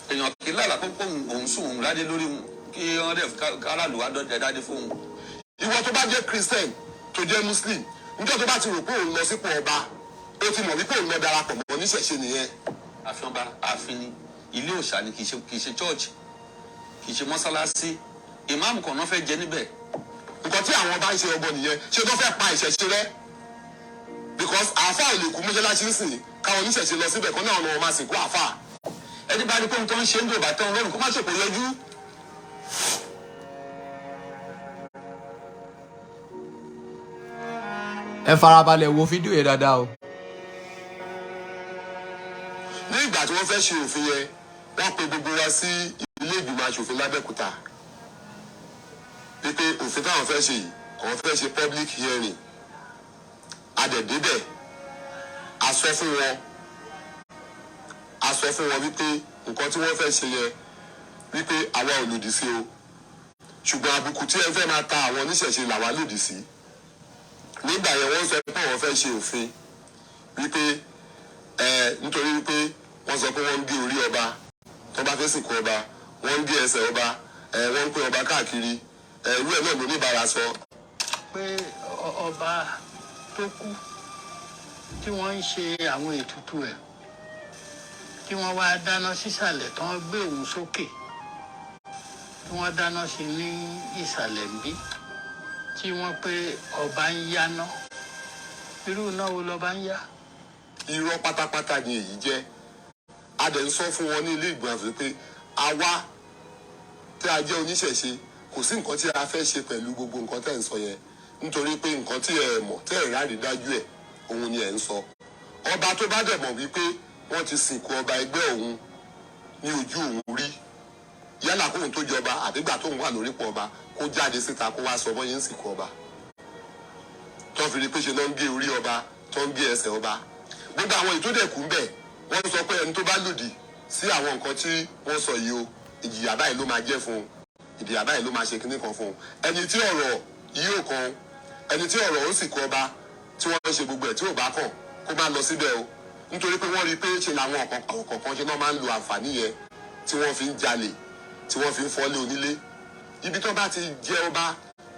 èèyàn kì í lálàá kó òun sùn òun ládé lórí mu kí wọn dẹ káràlú wá dọdẹ dáadé fóun. Ìwọ tó bá jẹ́ Christian, tó jẹ́ Muslim, níjọ́ tó bá ti rò pé òun lọ sípò ọba, ó ti mọ̀ wípé òun lọ darapọ̀ mọ́ níṣẹ̀ṣe nìyẹn. Àfihàn ọba, ààfin ni, ilé òòṣà ni, kì í ṣe church, kì í ṣe mọ́sálásí. Ìmáàmù kan náà fẹ́ jẹ níbẹ̀. Nǹkan tí àwọn ọba ń ṣe ọgbọ́n nìyẹn. Ṣé tó fẹ́ pa ìṣẹ̀ṣe rẹ́? Because àáfàá ò lè kú mọ́ṣáláṣí sìn, káwọn oníṣẹ̀ṣe lọ síbẹ̀ kan náà lọ́wọ́ máa sìnkú àáfàá. Ẹni bá ní pé ohun tó ń ṣe ń dò bá tẹ́ wọn lọ́rùn, kó má ṣòkò yọjú. Ẹ farabalẹ̀ wo fídíò yẹn dáadáa o. Ní ìgbà tí wọ́n fẹ́ ṣe òfin yẹn, wọ́n pe gbogbo wa sí ilé ìgbìmọ̀ asòfin lábẹ́òkúta wípé òfin táwọn fẹ́ ṣe yìí, àwọn fẹ́ ṣe public hearing. Adẹ̀débẹ̀, a sọ fún wọn wípé nǹkan tí wọ́n fẹ́ ṣe yẹn, wípé àwa ò lòdì sí o, ṣùgbọ́n àbùkù tí ẹ fẹ́ máa ta àwọn oníṣẹ̀ṣe làwa lòdì sí. Nígbà yẹn, wọ́n sọ pé àwọn fẹ́ ṣe òfin wípé ẹ nítorí wípé wọ́n sọ pé wọ́n ń gé orí ọba tó bá fẹ́ sìnkú ọba, wọ́n ń gé ẹsẹ̀ ọba, ẹ wọ́n ń pín ọba káàkiri. Ẹ irú ẹ̀ náà ló ní ìbára sọ. Pé ọba tó kú. Tí wọ́n ń ṣe àwọn ètùtù ẹ̀, tí wọ́n wá dáná sísàlẹ̀, tí wọ́n gbé òun sókè, tí wọ́n dáná sí ní ìsàlẹ̀ ń bí, tí wọ́n pé ọba ń yáná, irú iná wo lọba ń yá? Irọ́ pátápátá ni èyí jẹ́. A dẹ̀ ń sọ fún wọn ní ilé ìgbìmọ̀ asòfin pé àwa tí a jẹ́ oníṣẹ̀ṣe, kò sí nǹkan tí a fẹ́ ṣe pẹ̀lú gbogbo nǹkan tẹ́ ń sọ yẹn, nítorí pé nǹkan tí ẹ mọ̀, tẹ́ ẹ̀ rárí dájú ẹ̀, òun ni ẹ̀ ń sọ. Ọba tó bá dẹ̀ mọ̀ wípé wọ́n ti sìnkú ọba ẹgbẹ́ òun ní ojú òun rí, yálà kóun tó jọba àbígbà tóun wà lórípò ọba, kó jáde síta kó wá sọ bọ́n yẹn ń sìnkú ọba, tó fi rí pé ṣe ló ń gé orí ọba, tó ń gé ẹsẹ̀ ọba. Gbogbo àwọn ìtòdẹ̀kù ń bẹ̀, wọ́n sọ pé ẹni tó bá lòdì sí àwọn nǹkan tí wọ́n sọ yìí o, ìjìyà báyìí ló máa jẹ́ fún un, ìjìyà báyìí ló máa ṣe kíní kan fún un. Ẹni tí ọ̀rọ̀ yìí ò kan, ẹni tí ọ̀rọ̀ ó sì kọ ọba tí wọ́n ń ṣe gbogbo ẹ̀ tí ò bá kàn, kó má lọ síbẹ̀ o, nítorí pé wọ́n rí i pé ṣe làwọn kọ̀ọ̀kan ṣe náà máa ń lo àǹfààní yẹn tí wọ́n fi ń jalè, tí wọ́n fi ń fọ́lé onílé. Ibi tó bá ti jẹ ọba,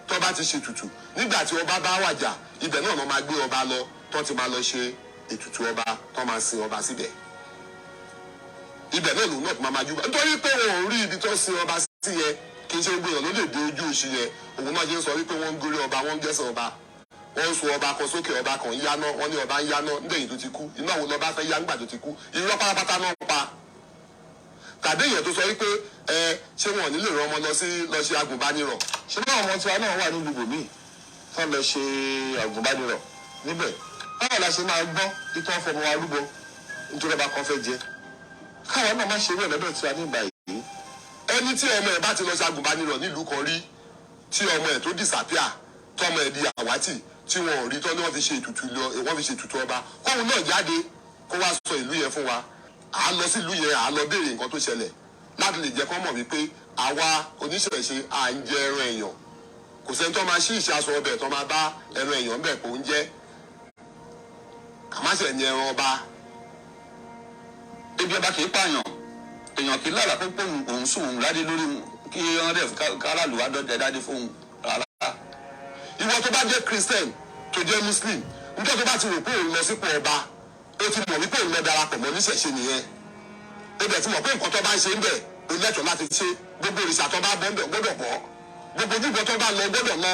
tó bá ti ṣètùtù, nígbà tí ọba bá wàjà, ibẹ̀ náà lọ́ máa gbé ọba lọ, tó ti máa lọ ṣe ètùtù ọba, tó máa sin ọba síbẹ̀. Ibẹ̀ náà lòun náà tó máa máa júbà, nítorí pé wọn ò rí ibi tó sin ọba sí yẹn. Kì í ṣe gbogbo èèyàn ló lè dé ojú òṣì yẹn. Òun náà ṣe ń sọ wípé wọ́n ń gorí ọba, wọ́n ń gẹ́sẹ̀ ọba, wọ́n ń so ọba kan sókè, ọba kan ń yáná. Wọ́n ní ọba ń yáná nígbẹ̀yìn tó ti kú. Iná wo lọba fẹ́ yá nígbà tó ti kú? Irọ́ pátápátá náà pa. Tàbí èèyàn tó sọ wípé ẹ ṣé wọn ò ní lè rán ọmọ lọ sí lọ ṣe agùnbánirọ̀? Ṣé báwọn ọmọ tiwa náà wà nílùú bòmíì tán lọ ṣe àgùnbánirọ̀ níbẹ̀? Báwo la ṣe máa gbọ́ títí wọ́n fọmọ wa rúbọ nítorí ọba kan fẹ́ jẹ? Káwa náà má ṣe irú ẹ̀ lọ́dọ̀ tiwa nígbà yìí. Ẹni tí ọmọ ẹ̀ bá ti lọ ṣe agùnbánirọ̀ nílùú kan rí, tí ọmọ ẹ̀ tó disappear, tọmọ ẹ̀ di àwátì, tí wọn ò rí, tọ́ ni wọ́n fi ṣe ètùtù lọ, wọ́n fi ṣe ètùtù ọba, kóun náà jáde kó wá sọ ìlú yẹn fún wa. À á lọ sí ìlú yẹn, à á lọ béèrè nǹkan tó ṣẹlẹ̀, láti lè jẹ́ kó mọ̀ wípé àwa oníṣẹ̀ṣe à ń jẹ ẹran èèyàn. Kò sẹ́ni tó máa ṣí ìṣàsọ ọbẹ̀ tó máa bá ẹran èèyàn bẹ̀ kó ń jẹ́ kàmáṣẹ̀ ní ẹran ọba. Ebi ọba kì í pààyàn, èèyàn kì í lálàá pé òun sùn òun ládé lórí kí wọ́n dẹ̀ káràlú wá dọ́dẹ dádé fóun rárá. Ìwọ tó bá jẹ́ Christian, tó jẹ́ Muslim, níjọ́ tó bá ti rò pé òun lọ sípò ọba, ó ti mọ̀ wípé òun lọ darapọ̀ mọ́ oníṣẹ̀ṣe nìyẹn. Ó dẹ̀ ti mọ̀ pé nǹkan tó bá ń ṣe ń bẹ̀, ó lẹ́tọ̀ọ́ láti ṣe. Gbogbo òrìṣà tó bá bọ́ ń bẹ̀ gbọ́dọ̀ bọ́, gbogbo ojúbọ tó bá lọ gbọ́dọ̀ lọ.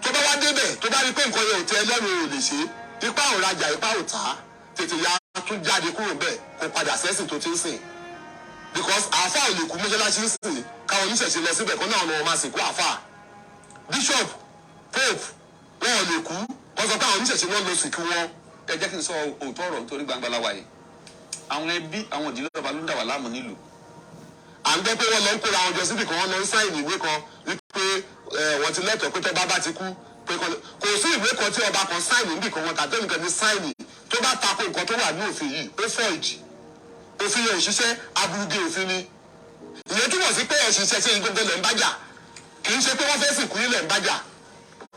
Tó bá wá débẹ̀, tó bá rí pé nǹkan yẹn ò tẹ́ ẹ lọ́rùn, ò lè ṣe, ipá ò rajà, ipá ò tà á, tètè ya tún jáde kúrò bẹ́ẹ̀, kó padà sẹ́sìn tó ti ń sìn, because àáfàá ò lè kú mọ́ṣáláṣí ń sìn, káwọn oníṣẹ̀ṣe lọ síbẹ̀ kó náà wọn máa sìnkú àáfàá. Bishop, pope, wọn ò lè kú, wọ́n sọ pé àwọn oníṣẹ̀ṣe wọn lọ sìnkú wọn. Ẹ jẹ́ kí n sọ òótọ́ ọ̀rọ̀, nítorí gbangba la wà yìí. Àwọn ẹbí, àwọn ìdílé ọba ló ń dà wá láàmú nílùú. À ń gbọ́ pé wọ́n lọ ń kóra wọn jọ síbì kan, wọ́n lọ ń sáìnì ìwé kan wípé wọ́n ti lẹ́tọ̀ọ́ pé tọ́ba bá ti kú pé kò sí ìwé kan tí ọba kan sáìnì níbì kan wọn tàbí ẹnìkan ní sáìnì tó bá tako nǹkan tó wà ní òfin yìí, ó void. Òfin yẹn ò ṣiṣẹ́, aburúgé òfin ni. Ìyẹn túmọ̀ sí pé ẹ̀sìn ìṣẹ̀ṣe yìí gbogbo lẹ̀ ń bájà, kì í ṣe pé wọ́n fẹ́ sìnkú yín lẹ̀ ń bájà.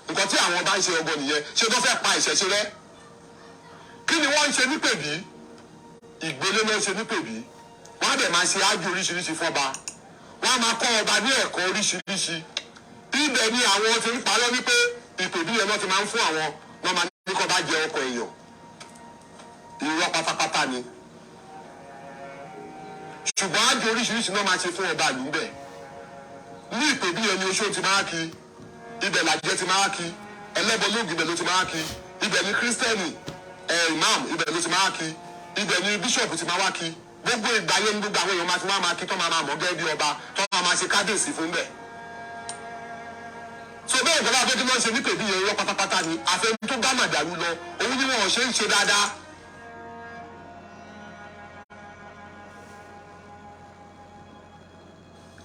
Nǹkan tí àwọn bá ń ṣe ọgbọ́n nìyẹn. Ṣé tó fẹ́ pa ìṣẹ̀ṣe rẹ́? Kí ni wọ́n ń ṣe nípèbí? Ìgbélé ló ń ṣe nípèbí. Wọ́n á dẹ̀ máa ṣe ájú oríṣiríṣi fọ́ba, wọ́n á máa kọ́ ọba ní ẹ̀kọ́ oríṣiríṣi. Ibẹ̀ ni àwọn ti ń parọ́ wípé ìpèbí yẹn wọ́n ti máa ń fún àwọn, wọ́n máa ní kọ́ bá jẹ ọkọ̀ èèyàn. Irọ́ pátápátá ni. Ṣùgbọ́n ájú oríṣiríṣi náà máa ṣe fún ọba ìlú bẹ̀ ní ìpèbí yẹn ni oṣó ti máa kí ibẹ̀, làjẹ́ ti máa kí ẹlẹ́bọ lóògùn, ibẹ̀ ló ti máa kí ibẹ̀ ni kírísítẹ́nì ẹ̀ imam, ibẹ̀ ló ti máa kí ibẹ̀ ni bíṣọ̀pù ti máa wá kí. Gbogbo ìgbà yẹn ní gbogbo àwọn èèyàn máa ti wá máa kí, tó máa máa mọ̀ gẹ́gẹ́ bí ọba, tó máa máa ṣe kábíyèsí fún bẹ́ẹ̀. So bẹ́ẹ̀ ìjọba abẹ́jú náà ṣe nípèbí yẹn, irọ́ pátápátá ni. Àfẹn tó bá màdàrú lọ, òun ni wọn ò ṣe ń ṣe dáadáa.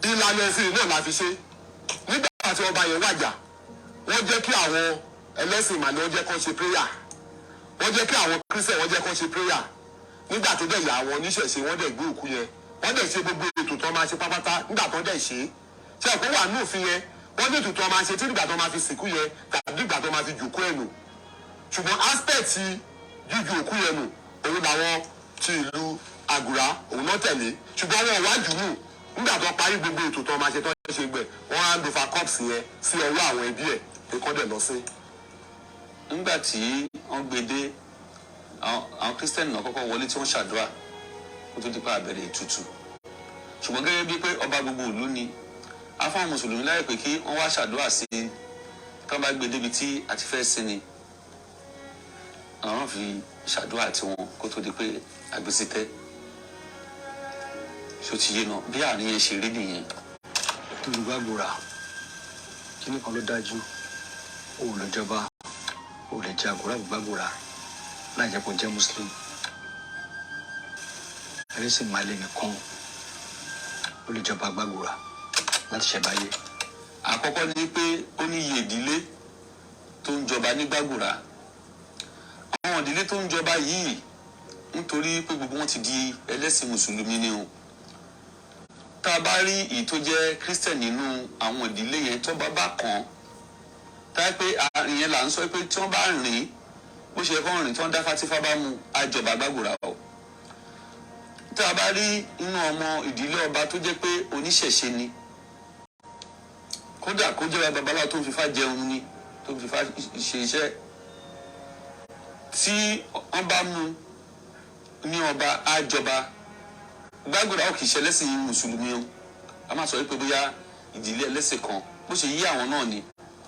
Ìlànà ẹ̀sìn náà la fi ṣe. Nígbà tí ọba yẹn wàjà, wọ́n jẹ́ kí àwọn ẹlẹ́sìn ìmàlẹ́, wọ́n jẹ́ kó ṣe prayer, wọ́n jẹ́ kí àwọn kírísẹ̀, wọ́n jẹ́ kó ṣe prayer. Nígbà tó dẹ̀ yà, àwọn oníṣẹ̀ṣe wọ́n dẹ̀ gbé òkú yẹn, wọ́n dẹ̀ ṣe gbogbo ètò tó máa ṣe pápátá. Nígbà tó dẹ̀ ṣe ṣe ẹ̀kọ́ wà ní òfin yẹn, wọ́n ní ètò tó máa ṣe tí nígbà tó máa fi sìnkú yẹn tàbí ìgbà tó máa fi jòkó ẹ̀ nù. Ṣùgbọ́n aspect jíju òkú yẹn nù, òun làwọn ti ìlú Àgùrá òun náà tẹ̀lé, ṣùgbọ́n wọn ò wá jù nù. Nígbà tó parí gbogbo ètò tó máa ṣe, tó ṣe gbẹ, wọ́n á hand over corpse yẹn sí ọwọ́ àwọn ẹbí ẹ̀ pé kọ́ dẹ̀ lọ sí. Nígbà tí wọ́n gbé dé, àwọn Christian náà kọ́kọ́ wọlé tí wọ́n ṣàdúrà kó tó di pa àbẹ̀rẹ̀ ètùtù. Ṣùgbọ́n gẹ́gẹ́ bíi pé ọba gbogbo ìlú ni, a fún àwọn mùsùlùmí láyè pé kí wọ́n wá ṣàdúrà sí i tí wọ́n bá gbé débi tí a ti fẹ́ sin ni, àwọn fi ṣàdúrà tiwọn kó tó di pé àgbésítẹ́. Ṣó ti yé náà? Bí àárín yẹn ṣe rí nìyẹn. Olùgbàgbòrà, kíní kan ló dájú: o ò lè jọba, o ò lè jẹ àgùrà gbàgbòrà láì jẹ́ kó jẹ́ Muslim. Ẹlẹ́sìn máìlẹ̀ nìkan ló lè jọba gbàgbòrà láti ṣẹ̀báyé. Àkọ́kọ́ ni pé ó ní iye ìdílé tó ń jọba ní Gbàgùrà. Àwọn ìdílé tó ń jọba yìí, nítorí pé gbogbo wọn ti di ẹlẹ́sìn mùsùlùmí ni o. Tá a bá rí èyí tó jẹ́ Christian nínú àwọn ìdílé yẹn, tó bá bá kàn án tá a pé àárín yẹn là ń sọ pé tí wọ́n bá rìn bó ṣe yẹ kó rìn, tí wọ́n dá fatífá bá mu, àjọba Gbàgùrà o. Tá a bá rí inú ọmọ ìdílé ọba tó jẹ́ pé oníṣẹ̀ṣe ni, kódà kó jẹ́ babaláwo tó ń fifá jẹun ni, tó ń fifá ṣe iṣẹ́, tí wọ́n bá mú ní ọba, àjọba Gbàgùrà. Ó kì í ṣe ẹlẹ́sìn mùsùlùmí o. A máa sọ wípé bóyá ìdílé ẹlẹ́sìn kan bó ṣe yí àwọn náà ni,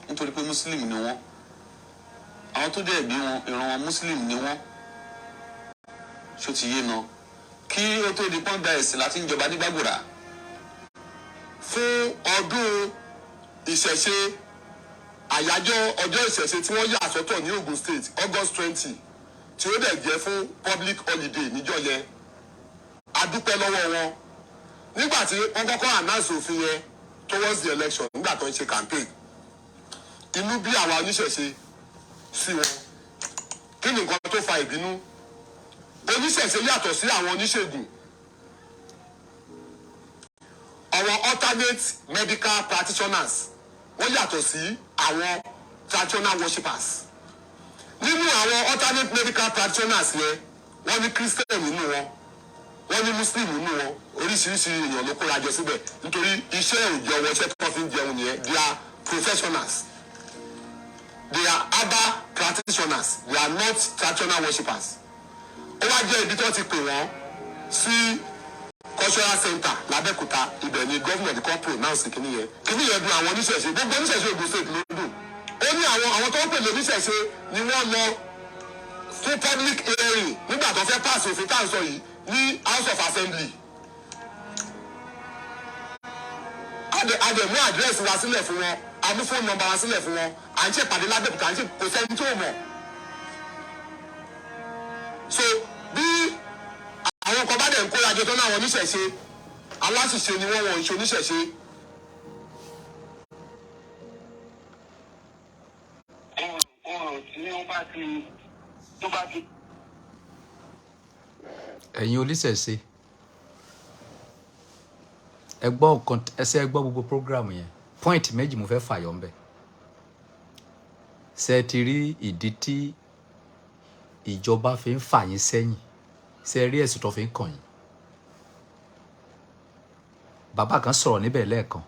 nítorí pé mùsùlùmí ni wọ́n. Àwọn tó dẹ̀ bí wọn, ìran wọn, mùsùlùmí ni wọ́n. Ṣó ti yé na? Kí ó tó di pọ́n gba ẹ̀sìn láti ń jọba ní Gbàgùrà. Fún ọdún ìṣẹ̀ṣe, àyájọ́ ọjọ́ ìṣẹ̀ṣe tí wọ́n yà sọ́tọ̀ ní Ogun State, August 20, tí ó dẹ̀ jẹ́ fún public holiday níjọ́ yẹn, a dúpẹ́ lọ́wọ́ wọn. Nígbà tí wọ́n kọ́kọ́ announce òfin yẹn towards the election, nígbà tó ń ṣe campaign, inú bí àwa oníṣẹ̀ṣe sí wọn. Kí ni nǹkan tó fa ìbínú? Oníṣẹ̀ṣe yàtọ̀ sí àwọn oníṣègùn, àwọn alternate medical practitioners. Wọ́n yàtọ̀ sí àwọn traditional worshippers. Nínú àwọn alternate medical practitioners yẹn, wọ́n ní Christian nínú wọn, wọ́n ní Muslim nínú wọn. Oríṣiríṣi èèyàn ló kóra jọ síbẹ̀, nítorí iṣẹ́ òòjọ́ wọn, iṣẹ́ tó fi ń jẹun nìyẹn. They are professionals, they are herbal practitioners, they are not traditional worshippers. Ó wá jẹ́ ibi tó ti pè wọ́n sí cultural center l'Abẹ́òkúta. Ibẹ̀ ni gómìnà kọ́ pronounce kìíní yẹn. Kìíní yẹn dùn àwọn oníṣẹ̀ṣe, gbogbo oníṣẹ̀ṣe Ògùn State ló dùn. Ó ní àwọn tó ń pè ní oníṣẹ̀ṣe ni wọ́n lọ fún public hearing nígbà tó fẹ́ pass òfin tá à ń sọ yìí ní House of Assembly. A dẹ̀ mú address wa sílẹ̀ fún wọn, a mú phone number wa sílẹ̀ fún wọn. À ń ṣèpàdé l'Abẹ́òkúta, à ń ṣe, kò sẹ́ni tó mọ̀. So bí àwọn kan bá dẹ̀ ń kóra jọ tó náà, àwọn oníṣẹ̀ṣe aláṣìṣe ni wọ́n, wọ́n ń ṣe oníṣẹ̀ṣe. Ọ̀rọ̀ tí wọ́n bá ti tó bá ti. Ẹ̀yin oníṣẹ̀ṣe, ẹ gbọ́ nǹkan ẹsẹ̀, ẹ gbọ́ gbogbo program yẹn. Point méjì mo fẹ́ fàyọ ńbẹ̀. Ṣe ti rí ìdí tí ìjọba fi ń fà yín sẹ́yìn? Ṣe rí ẹ̀sùn tó fi ń kàn yín? Bàbá kan sọ̀rọ̀ níbẹ̀ lẹ́ẹ̀kan,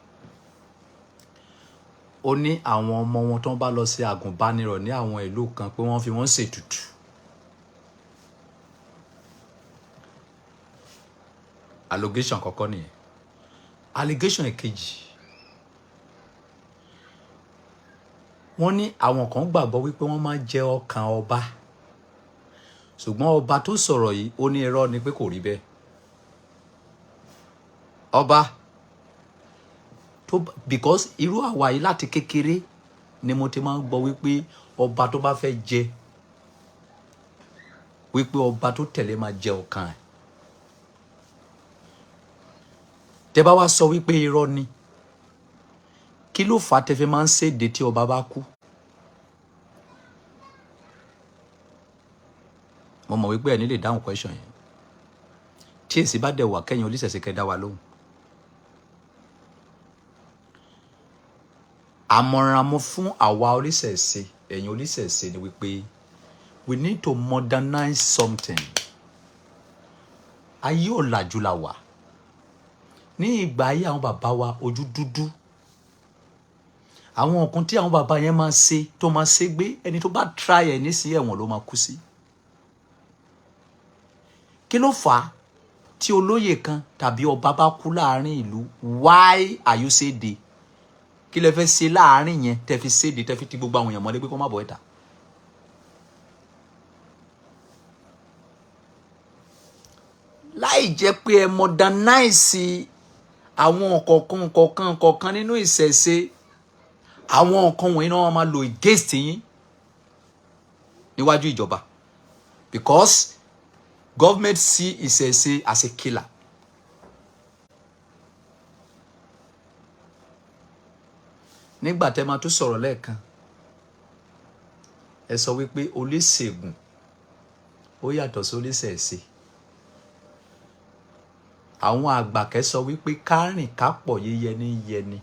ó ní àwọn ọmọ wọn tó ń bá lọ sí àgùnbánirọ̀ ní àwọn ìlú kan, pé wọ́n fi wọ́n ṣètùtù. Allegation kọ́kọ́ nìyẹn. Allegation kejì, wọ́n ní àwọn kan gbàgbọ́ wípé wọ́n máa ń jẹ ọkàn ọba, ṣùgbọ́n ọba tó sọ̀rọ̀ yìí, ó ní irọ́ ni, pé kò rí bẹ́ẹ̀. Ọba tó, because irú àwa yìí, láti kékeré ni mo ti máa ń gbọ́ wípé ọba tó bá fẹ́ jẹ, wípé ọba tó tẹ̀lé máa jẹ ọkàn ẹ̀. Tẹ́ bá wá sọ wípé irọ́ ni, kí ló fà á tẹ́ fi máa ń ṣèdè tí ọba bá kú? Mo mọ̀ wípé ẹ̀ ní lè dáhùn question yẹn. Tí èsì bá dẹ̀ wà, kẹ́yìn oníṣẹ̀ṣe kẹ́ dá wa lóhùn. Àmọ̀ràn mo fún àwa oníṣẹ̀ṣe, ẹ̀yin oníṣẹ̀ṣe, ni wípé we need to modernize something. Ayé ọ̀làjú la wà. Ní ìgbà ayé àwọn bàbá wa, ojú dúdú. Àwọn nǹkan tí àwọn bàbá yẹn máa ṣe tó máa ṣe gbé, ẹni tó bá try ẹ̀ nísìnyí, ẹ̀wọ̀n ló máa kú sí. Kí ló fà á tí olóyè kan tàbí ọba bá kú láàrin ìlú, why are you say dey? Kí lẹ fẹ́ ṣe láàrin yẹn tẹ́ fi séde, tẹ́ fi ti gbogbo àwọn èèyàn mọ́lé pé kó má bọ̀ ẹ̀ta? Láì jẹ́ pé ẹ modernize àwọn kọ̀ọ̀kan kọ̀ọ̀kan kọ̀ọ̀kan nínú ìṣẹ̀ṣe, àwọn nǹkan wọ̀nyí náà wọ́n máa lò against yín níwájú ìjọba, because government see ìṣẹ̀ṣe as a killer. Nígbà tẹ́ máa tún sọ̀rọ̀ lẹ́ẹ̀kan, ẹ sọ wípé oníṣègùn ó yàtọ̀ sí oníṣẹ̀ṣe. Àwọn àgbàkẹ́ sọ wípé kárìn kápọ̀ yíyẹ ní yẹni.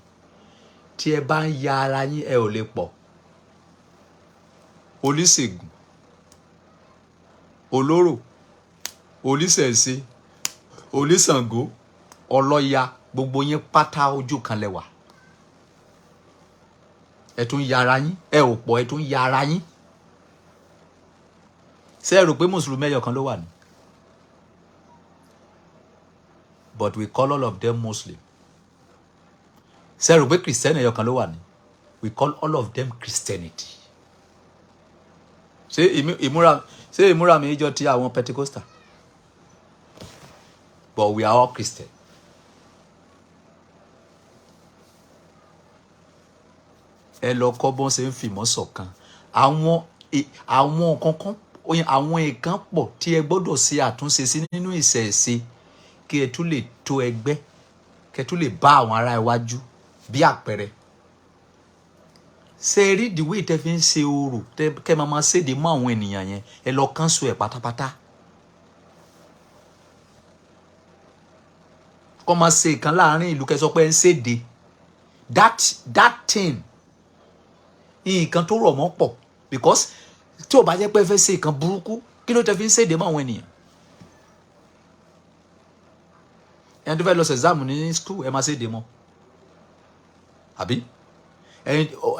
Tí ẹ bá ń ya ara yín, ẹ ò lè pọ̀. Oníṣègùn, olóró, oníṣẹ̀ṣe, oníṣàngó, ọlọ́ya, gbogbo yín pátá, ojú kan lẹ́wà. Ẹ tún ya ara yín, ẹ ò pọ̀, ẹ tún ya ara yín. Ṣé ẹ rò pé mùsùlùmí ẹyọ kan ló wà ní? But we call all of them Muslim. Ṣé ẹ rò pé Christian ẹyọ kan ló wà ní? We call all of them Christianity. Ṣé ìmúra, ṣé ìmúra mi jọ ti àwọn Pentecostal? But we are all Christian. Ẹ lọ kọ́ bọ́n ṣe ń fìmọ̀ ṣọ̀kan. Àwọn kankan, àwọn nǹkan pọ̀ tí ẹ gbọ́dọ̀ ṣe àtúnṣe sí nínú ìṣẹ̀ṣe kí ẹ tún lè tó ẹgbẹ́, kí ẹ tún lè bá àwọn ará iwájú. Bí àpẹẹrẹ, ṣe rí the way tẹ fi ń ṣe orò, kẹ́ máa máa ṣèdè mọ́ àwọn ènìyàn yẹn, ẹ lọ cancel ẹ̀ pátápátá. Kọ́ máa ṣe ìkan láàrin ìlú, kẹ́ sọ pé ẹ ń ṣèdè, that thing, nǹkan tó rọ̀ mọ́ pọ̀, because tí ò bá jẹ́ pé ẹ fẹ́ ṣe nǹkan burúkú, kí ló tẹ fi ń ṣèdè mọ́ àwọn ènìyàn? Ẹni tó fẹ́ lọ ṣe exam ní school, ẹ máa ṣèdè mọ́, àbí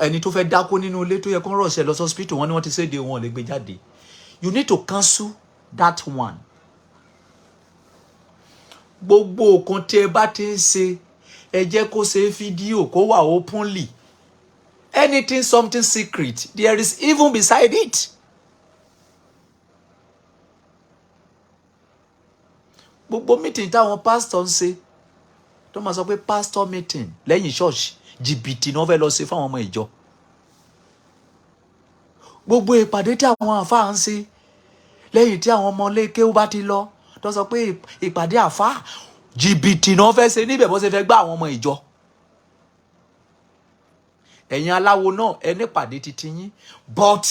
ẹni tó fẹ́ dákú nínú ilé tó yẹ kó rush ẹ̀ lọ sí hospital, wọ́n ní wọ́n ti ṣèdè, wọn ò lè gbé jáde. You need to cancel that one. Gbogbo nǹkan tí ẹ bá ti ń ṣe, ẹ jẹ́ kó ṣe fídíò, kó wà openly. Anything something secret, there is evil beside it. Gbogbo meeting táwọn pastor ń ṣe, tó máa sọ pé pastor meeting lẹ́yìn church, jìbìtì ni wọ́n fẹ́ lọ ṣe fáwọn ọmọ ìjọ. Gbogbo ìpàdé tí àwọn àfáà ń ṣe lẹ́yìn tí àwọn ọmọ ilé kéwú bá ti lọ, tó sọ pé ìpàdé àfáà, jìbìtì ni wọ́n fẹ́ ṣe níbẹ̀, bó ṣe fẹ́ gbá àwọn ọmọ ìjọ. Ẹ̀yin aláwo náà, ẹ nípàdé titi yín, but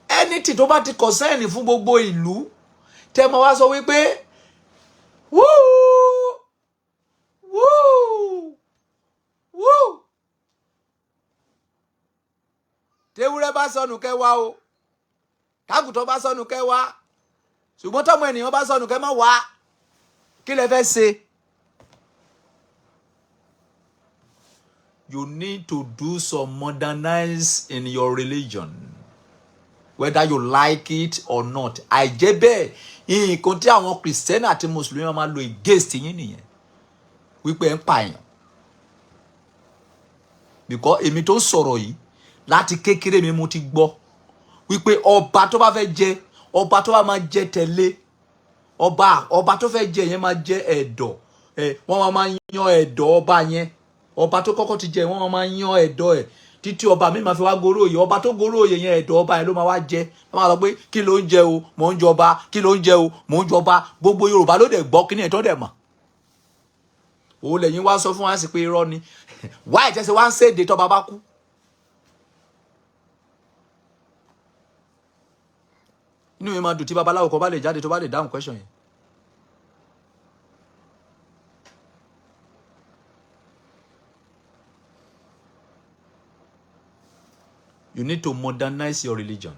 anything tó bá ti concern fún gbogbo ìlú, tẹ́ mọ wá sọ wípé wúú wúú wúú, tewúrẹ́ bá sọnù kẹ́ wá o, tágùtàn bá sọnù kẹ́ wá, ṣùgbọ́n tọ́mọ ènìyàn bá sọnù, kẹ́ má wá, kí lẹ fẹ́ ṣe? You need to do some modernize in your religion, whether you like it or not. Àìjẹ́ bẹ́ẹ̀, nǹkan tí àwọn Kìrìsìtẹ́nì àti Mùsùlùmí máa lo against yín nìyẹn, wípé ẹ ń pààyàn. Because èmi tó ń sọ̀rọ̀ yìí, láti kékeré mi mo ti gbọ́ wípé ọba tó bá fẹ́ jẹ, ọba tó bá máa jẹ tẹ̀lé ọba, ọba tó fẹ́ jẹ yẹn máa jẹ ẹ̀dọ̀ ẹ̀. Wọ́n máa yan ẹ̀dọ̀ ọba yẹn. Ọba tó kọ́kọ́ ti jẹ, wọ́n máa yan ẹ̀dọ̀ ẹ̀ títí ọba mi máa fi wá gorí oyè. Ọba tó gorí oyè yẹn, ẹ̀dọ̀ ọba yẹn ló máa wá jẹ. Wọ́n máa sọ pé, "Kí ló ń jẹ o? Mò ń jọba. Kí ló ń jẹ o? Mò ń jọba." Gbogbo Yorùbá ló dẹ̀ gbọ́ kí ni ẹ̀ tó dẹ̀ mọ̀. Òun lẹ́yìn wá sọ fún wa sí pé irọ́ ni. Wá ìtẹ́sẹ̀ wá ń séde tọ́ba bá kú. Inú mi máa dùn tí babaláwo kan bá lè jáde, tó bá lè dáhùn question yẹn. You need to modernize your religion.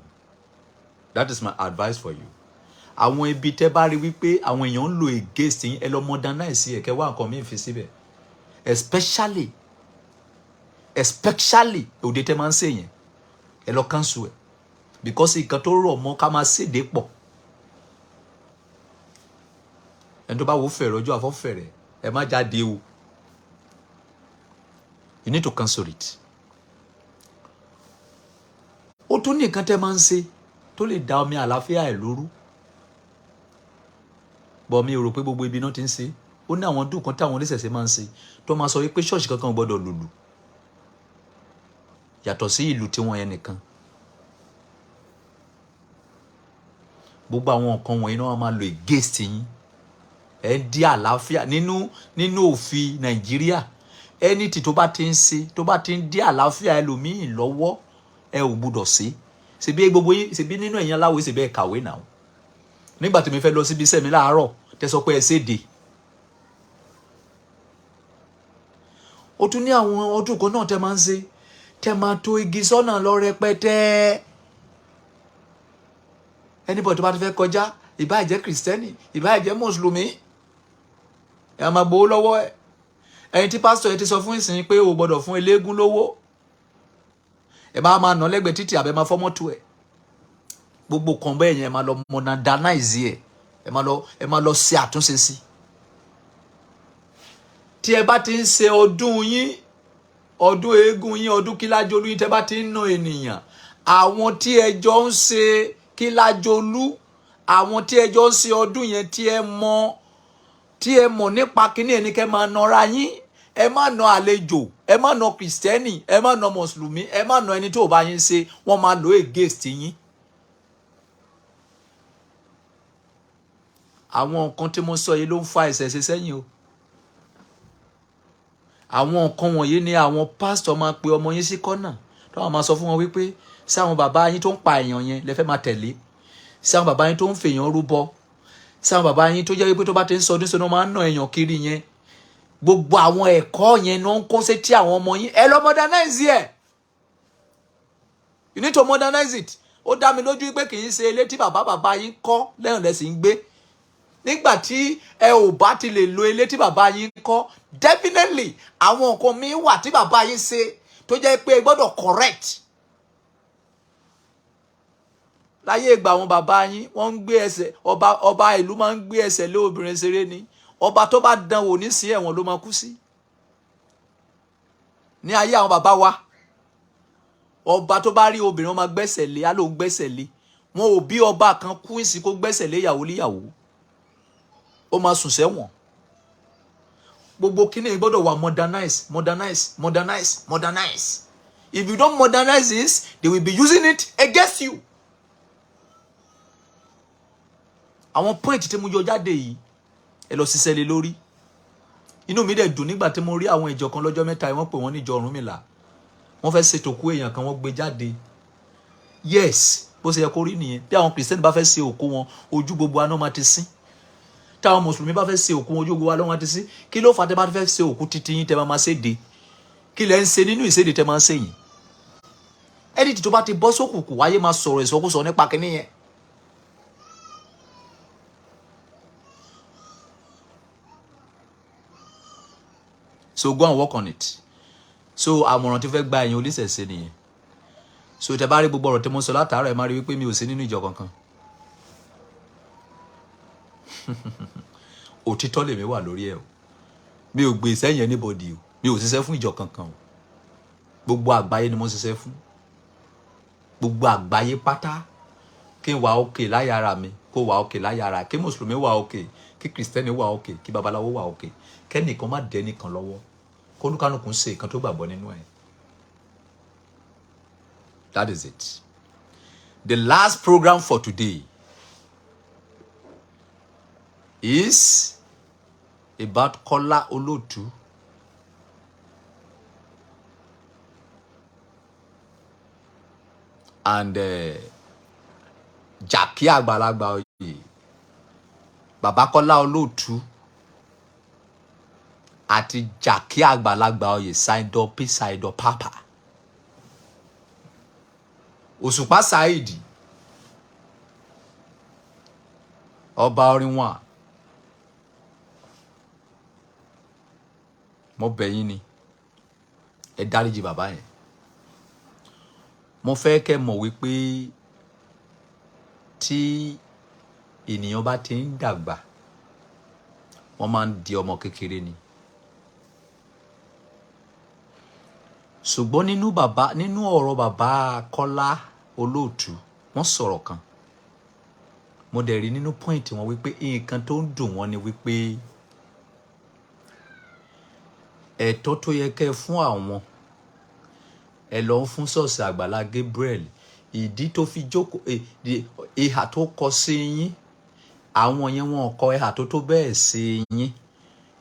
That is my advice for you. Àwọn ibi tẹ́ bá rí wípé àwọn èèyàn ń lò against yín, ẹ lọ modernize ẹ, kẹ́ wá nǹkan míì fi síbẹ̀. Especially Especially òde tẹ́ máa ń ṣe yẹn, ẹ lọ cancel ẹ̀, because nǹkan tó rọ̀ mọ́ ká máa ṣèdè pọ̀. Ẹni tó bá wo fẹ̀rẹ̀ ọjọ́ àfọ́fẹ̀rẹ̀, ẹ má jáde o. You need to cancel it. Ó tún ní nǹkan tẹ́ máa ń ṣe tó lè da omi àlàáfíà ẹ̀ lóru bọ̀. Mi ò rò pé gbogbo ibi náà ti ń ṣe. Ó ní àwọn ọdún kan táwọn oníṣẹ̀ṣe máa ń ṣe tó máa sọ wípé ṣọ́ọ̀ṣì kankan ò gbọ́dọ̀ lùlù yàtọ̀ sí ìlú tí wọ́n yẹn nìkan. Gbogbo àwọn nǹkan wọ̀nyí náà wọ́n máa lò against yín. Ẹ ń dí àlàáfíà nínú òfin Nàìjíríà. Anything tó bá ti ń ṣe, tó bá ti ń dí àlàáfíà ẹlòmíì lọ́wọ́, ẹ ò gbúdọ̀ ṣe. Ṣebí gbogbo yín, ṣebí nínú ẹ̀yin aláwo, ṣebí ẹ kàwé náà. Nígbà tí mi fẹ́ lọ síbi iṣẹ́ mi láàárọ̀, tẹ́ sọ pé ẹ ṣèdè. Ó tún ní àwọn ọdún kan náà tẹ́ máa ń ṣe, tẹ́ máa tó igi sọ́nà lọ rẹpẹtẹ. Anybody tó bá ti fẹ́ kọjá, ìbáà jẹ́ Kìrìsìtẹ́nì, ìbáà jẹ́ Mùsùlùmí, ẹ máa gbowó lọ́wọ́ ẹ. Ẹni tí pásítọ̀ ẹ ti sọ fún ìsìn pé o gbọ́dọ̀ fún eléégún lówó, ẹ máa máa nà lẹ́gbẹ̀ẹ́ títì àbẹ máa fọ́ mọ́tò ẹ. Gbogbo kan bẹ́ẹ̀ yẹn, ẹ máa lọ modernize ẹ, ẹ máa lọ ṣe àtúnṣe sí. Tí ẹ bá ti ń ṣe ọdún yín, ọdún eégún yín, ọdún kílájolú yín, tẹ́ bá ti ń ná ènìyàn, àwọn tí ẹ jọ ń ṣe kílájolú, àwọn tí ẹ jọ ń ṣe ọdún yẹn, tí ẹ mọ̀ nípa kíní ẹni kẹ́ máa nọra yín. Ẹ má nà àlejò, ẹ má nà Kìrìsìtẹ́nì, ẹ má nà Mùsùlùmí, ẹ má nà ẹni tó bá yín ṣe. Wọ́n máa lò against yín. Àwọn nǹkan tí mo sọ yìí ló ń fa ìṣẹ̀ṣe sẹ́yìn o. Àwọn nǹkan wọ̀nyí ni àwọn pásítọ̀ máa pe ọmọ yín sí kọ́nà tó àwọn máa sọ fún wọn wípé, sí àwọn bàbá yín tó ń pa èèyàn yẹn lẹ fẹ́ máa tẹ̀lé? Sí àwọn bàbá yín tó ń fèèyàn rúbọ? Sí àwọn bàbá yín tó jẹ́ wípé tó bá ti ń sọdún sọdún máa ń nà èèyàn kiri yẹn? Gbogbo àwọn ẹ̀kọ́ yẹn ni wọ́n ń kó sétí àwọn ọmọ yín. Ẹ lọ modernize ẹ̀. You need to modernize it. Ó dá mi lójú pé kì í ṣe ilé tí bàbá bàbá yín kọ́ lẹ́yìn lẹ́sìn ń gbé. Nígbà tí ẹ ò bá ti lè lo ilé tí bàbá yín kọ́, definitely àwọn nǹkan míì wà tí bàbá yín ṣe tó jẹ́ pé ẹ gbọ́dọ̀ correct. Láyé ìgbà àwọn bàbá yín, wọ́n ń gbé ẹsẹ̀ ọba, ọba ìlú máa ń gbé ẹsẹ̀ lé obìnrin ṣeré ni. Ọba tó bá dán wò ní sí, ẹ̀wọ̀n ló máa kú sí. Ní ayé àwọn bàbá wa, ọba tó bá rí obìnrin, wọn máa gbẹ́sẹ̀ lé, á lóun gbẹ́sẹ̀ lé. Wọn ò bí ọba kan kú ìsìn kó gbẹ́sẹ̀ lé ìyàwó líyàwó, ó máa sùn sẹ́wọ̀n. Gbogbo kíní yìí gbọ́dọ̀ wà modernize, modernize, modernize, modernize. If you don't modernize this, they will be using it against you. Àwọn point tí mo yọ jáde yìí, ẹ lọ ṣiṣẹ́ lé lórí. Inú mi dẹ̀ dùn nígbà tí mo rí àwọn ìjọ kan lọ́jọ́ mẹ́ta. Wọ́n pè wọ́n níjọ Ọ̀rúnmìlà. Wọ́n fẹ́ ṣètò òkú èèyàn kan, wọ́n gbé jáde. Yes, bó ṣe yẹ kó rí nìyẹn. Bí àwọn Kìrìsìtẹ́nì bá fẹ́ ṣe òkú wọn, ojú gbogbo aná máa ti sín. Táwọn Mùsùlùmí bá fẹ́ ṣe òkú wọn, ojú gbogbo wa ló máa ti sín. Kí ló fà á tẹ́ bá fẹ́ ṣe òkú títí yín, tẹ́ máa máa ṣèdè? Kí lẹ́ ń ṣe nínú ìṣèdè tẹ́ máa ń ṣe yìí? Ẹni tí tó bá ti bọ́ sókùnkùn wáyé máa sọ̀rọ̀ ìsọkúsọ nípa kínní yẹn. So go and work on it. So àmọ̀ràn tí fẹ́ gba ẹ̀yin oníṣẹ̀ṣe nìyẹn. So tẹ́ bá rí gbogbo ọ̀rọ̀ tí mo sọ látàárọ̀, ẹ máa rí wípé mi ò sí nínú ìjọ kankan. Òtítọ́ lèmi wà lórí ẹ̀ o. Mi ò gbé sẹ́yìn anybody o. Mi ò ṣiṣẹ́ fún ìjọ kankan o. Gbogbo àgbáyé ni mo ṣiṣẹ́ fún, gbogbo àgbáyé pátá. Kí n wà òkè láyà ara mi, kó wà òkè láyà ara, kí Mùsùlùmí wà òkè, kí Kìrìsìtẹ́nì wà òkè, kí babaláwo wà òkè, kẹ́nìkan má dẹ́nìkan lọ́wọ́, kólúkánùkù ń ṣe nǹkan tó gbàgbọ́ nínú ẹ̀. That is it. The last program for today is about Kọ́lá Olóòtú and Jàkí Àgbàlagbà Oyè. Bàbá Kọ́lá Olóòtú àti Jàkí Àgbàlagbà Oyè, Saido P, Saido Papa, Òṣùpá Saheed, ọba orin wọn. Mo bẹ̀ yín ni. Ẹ dáríjì bàbá yẹn. Mo fẹ́ kẹ́ mọ̀ wípé tí ènìyàn bá ti ń dàgbà, wọ́n máa ń di ọmọ kékeré ni. Ṣùgbọ́n nínú bàbá, nínú ọ̀rọ̀ bàbá Kọ́lá Olóòtú, wọ́n sọ̀rọ̀ kan. Mo dẹ̀ rí nínú pọ́ìntì wọn wípé nǹkan tó ń dùn wọ́n ni wípé ẹ̀tọ́ tó yẹ kẹ́ fún àwọn ẹ lọ ń fún ṣọ́ọ̀ṣì Àgbàlá Gabriel. Ìdí tó fi jókòó, ìhà tó kọ sí yín, àwọn yẹn wọn kọ ìhà tó tó bẹ́ẹ̀ sí yín.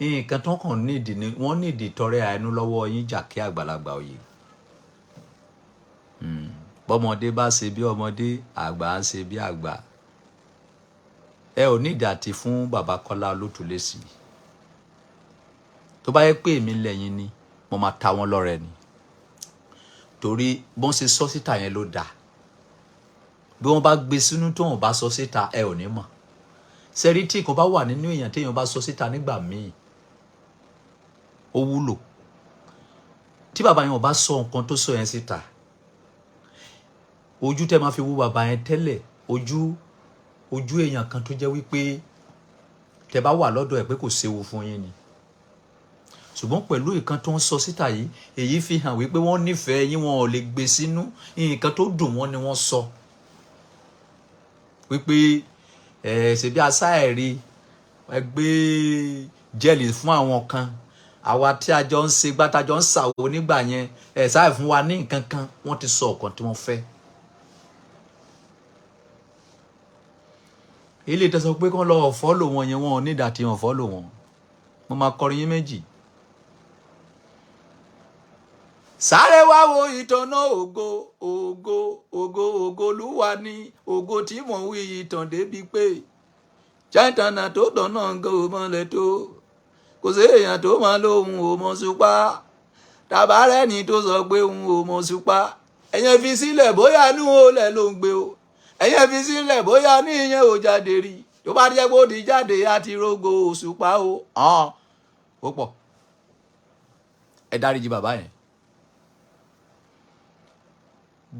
Nǹkan tó kàn nídìí ni wọ́n nídìí tọrẹ àánú lọ́wọ́ yín jàkí àgbàlagbà òye. Bọ́mọdé bá ṣe bí ọmọdé, àgbà ń ṣe bí àgbà. Ẹ ò ní ìdàtí fún bàbá Kọ́lá Olóòtú lésì. Tó bá yẹ pé èmi lẹ́yìn ni, mo máa ta wọ́n lọ́rẹ ni. Torí bọ́n ṣe sọ síta yẹn ló dáa. Bí wọ́n bá gbé sínú tó wọ́n bá sọ síta, ẹ ò ní mọ̀. Sẹ́rí tí nǹkan bá wà nínú èèyàn téèyàn bá sọ síta nígbà míì, ó wúlò. Tí bàbá yẹn ò bá sọ nǹkan tó sọ yẹn síta, ojú tẹ́ máa fi wo bàbá yẹn tẹ́lẹ̀, ojú èèyàn kan tó jẹ́ wípé tẹ́ bá wà lọ́dọ̀ ẹ̀ pé kò séwu fún yín ni. Ṣùgbọ́n pẹ̀lú nǹkan tó ń sọ síta yìí, èyí fi hàn wípé wọ́n nífẹ̀ẹ́ yín, wọn ò lè gbé sínú. Nǹkan tó dùn wọ́n ni wọ́n sọ. Wípé ẹ ṣebí asá ẹ̀ rí, ẹ gbé jẹ́ẹ̀lì fún àwọn kan, àwa tí a jọ ń ṣe gbá, tá a jọ ń ṣàwo nígbà yẹn, ẹ sáà fún wa ní nǹkan kan. Wọ́n ti sọ ọ̀kan tí wọ́n fẹ́. Ilé ìtọ́sọ pé kán lọ fọ́lò wọn yẹn, wọn ò ní ìdá tí wọn fọ́lò wọn. Mo máa kọrin yín méjì. Sáré wá wo ìtànà ògo, ògo, ògo, ògo Olúwa ni ògo tí mò ń wí ìtàn débi pé ṣáìtànà tó tọ̀nà nǹkan ò mọ̀lẹ̀ tó. Kò sí èèyàn tó máa lóhun ò mọ̀ ṣùpá. Tàbárẹ́ni tó sọ pé òun ò mọ̀ ṣùpá. Ẹ̀yẹn fi sílẹ̀ bóyá inú olè ló ń gbé o. Ẹ̀yẹn fi sílẹ̀ bóyá ní ìyẹn ò jáde rí. Tó bá jẹ́ pé ó ti jáde á ti rógo òṣùpá o. Ó pọ̀. Ẹ dáríjì bàbá yẹn.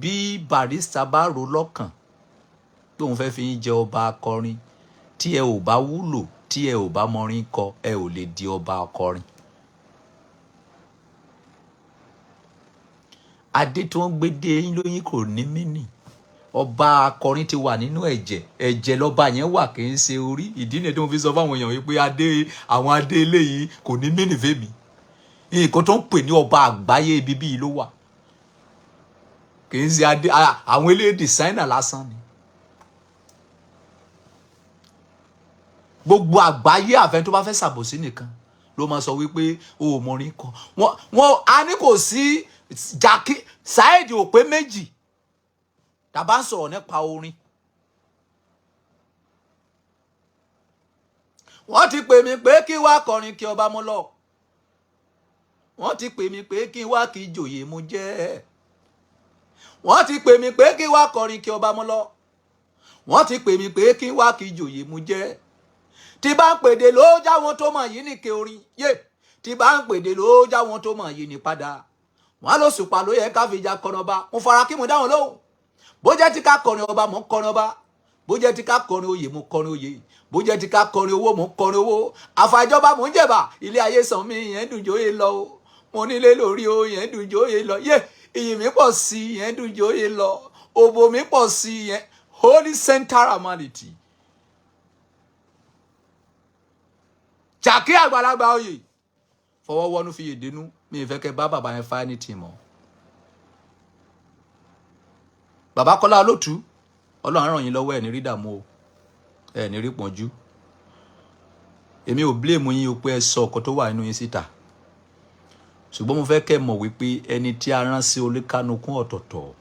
Bí Barrister bá rò lọ́kàn tóun fẹ́ fi yín jẹ ọba akọrin, tí ẹ ò bá wúlò, tí ẹ ò bá mọrin kọ, ẹ ò lè di ọba akọrin. Adé tí wọ́n gbé dé yín lóyún kò ní mínì. Ọba akọrin ti wà nínú ẹ̀jẹ̀, ẹ̀jẹ̀ lọ́ba yẹn wà, kì í ṣe orí. Ìdí nìyẹn tí mo fi sọ fáwọn èèyàn wípé adé, àwọn adé eléyìí kò ní mínì fèmí. Nǹkan tó ń pè ní ọba àgbáyé ibi bíi ló wà. Kì í ṣe adé, àwọn eléyìí dìsáínà lásán ni. Gbogbo àgbáyé àfẹn tó bá fẹ́ ṣàbòsí nìkan ló máa sọ wípé o ò mọrin kọ. Wọ́n a ní kò sí Jàkí Saheed ò pé méjì tàbá ń sọ̀rọ̀ nípa orin. Wọ́n ti pè mí pé kí wá kọrin kí ọba mú lọ. Wọ́n ti pè mí pé kí wá kí joyè mú jẹ́. Wọ́n ti pè mí pé kí wá kọrin kí ọba mú lọ. Wọ́n ti pè mí pé kí wá kí joyè mú jẹ́. Tí bá ń pèdè ló jáwọn tó mọ̀ yìí ní ke orin. Yé tí bá ń pèdè ló jáwọn tó mọ̀ yìí ní padà. Wọ́n ló sùpà ló yẹ ká fi ja kọrin ọba. Mo fara kí mo dáhùn lóhùn. Bó jẹ́ tí ká kọrin ọba, mo ń kọrin ọba. Bó jẹ́ tí ká kọrin oyè, mo kọrin oyè. Bó jẹ́ tí ká kọrin owó, mo ń kọrin owó. Àfàìjọba mò ń jẹ̀bà. Ilé ayé sàn mí yẹn dùn jóye lọ o. Mo nílé lórí o yẹn dùn jóye lọ. Yé iyì mi pọ̀ sí yẹn dùn jóye lọ. Òbò mi pọ̀ sí yẹn. Holy Center Amality. Jàkí àgbàlagbà oyè. Fọwọ́ wọnú fi yèdénú. Mi ì fẹ́ kẹ́ bá bàbá yẹn fa anything mọ́. Bàbá Kọ́lá Olóòtú, Ọlọ́run ràn yín lọ́wọ́, ẹ̀ ní rí dààmú o, ẹ̀ ní rí pọ́njú. Èmi ò blame yín o pé ẹ sọ ọkọ tó wà nínú yín síta. Ṣùgbọ́n mo fẹ́ kẹ́ mọ̀ wípé ẹni tí a rán sí oníkánukún ọ̀tọ̀ọ̀tọ̀.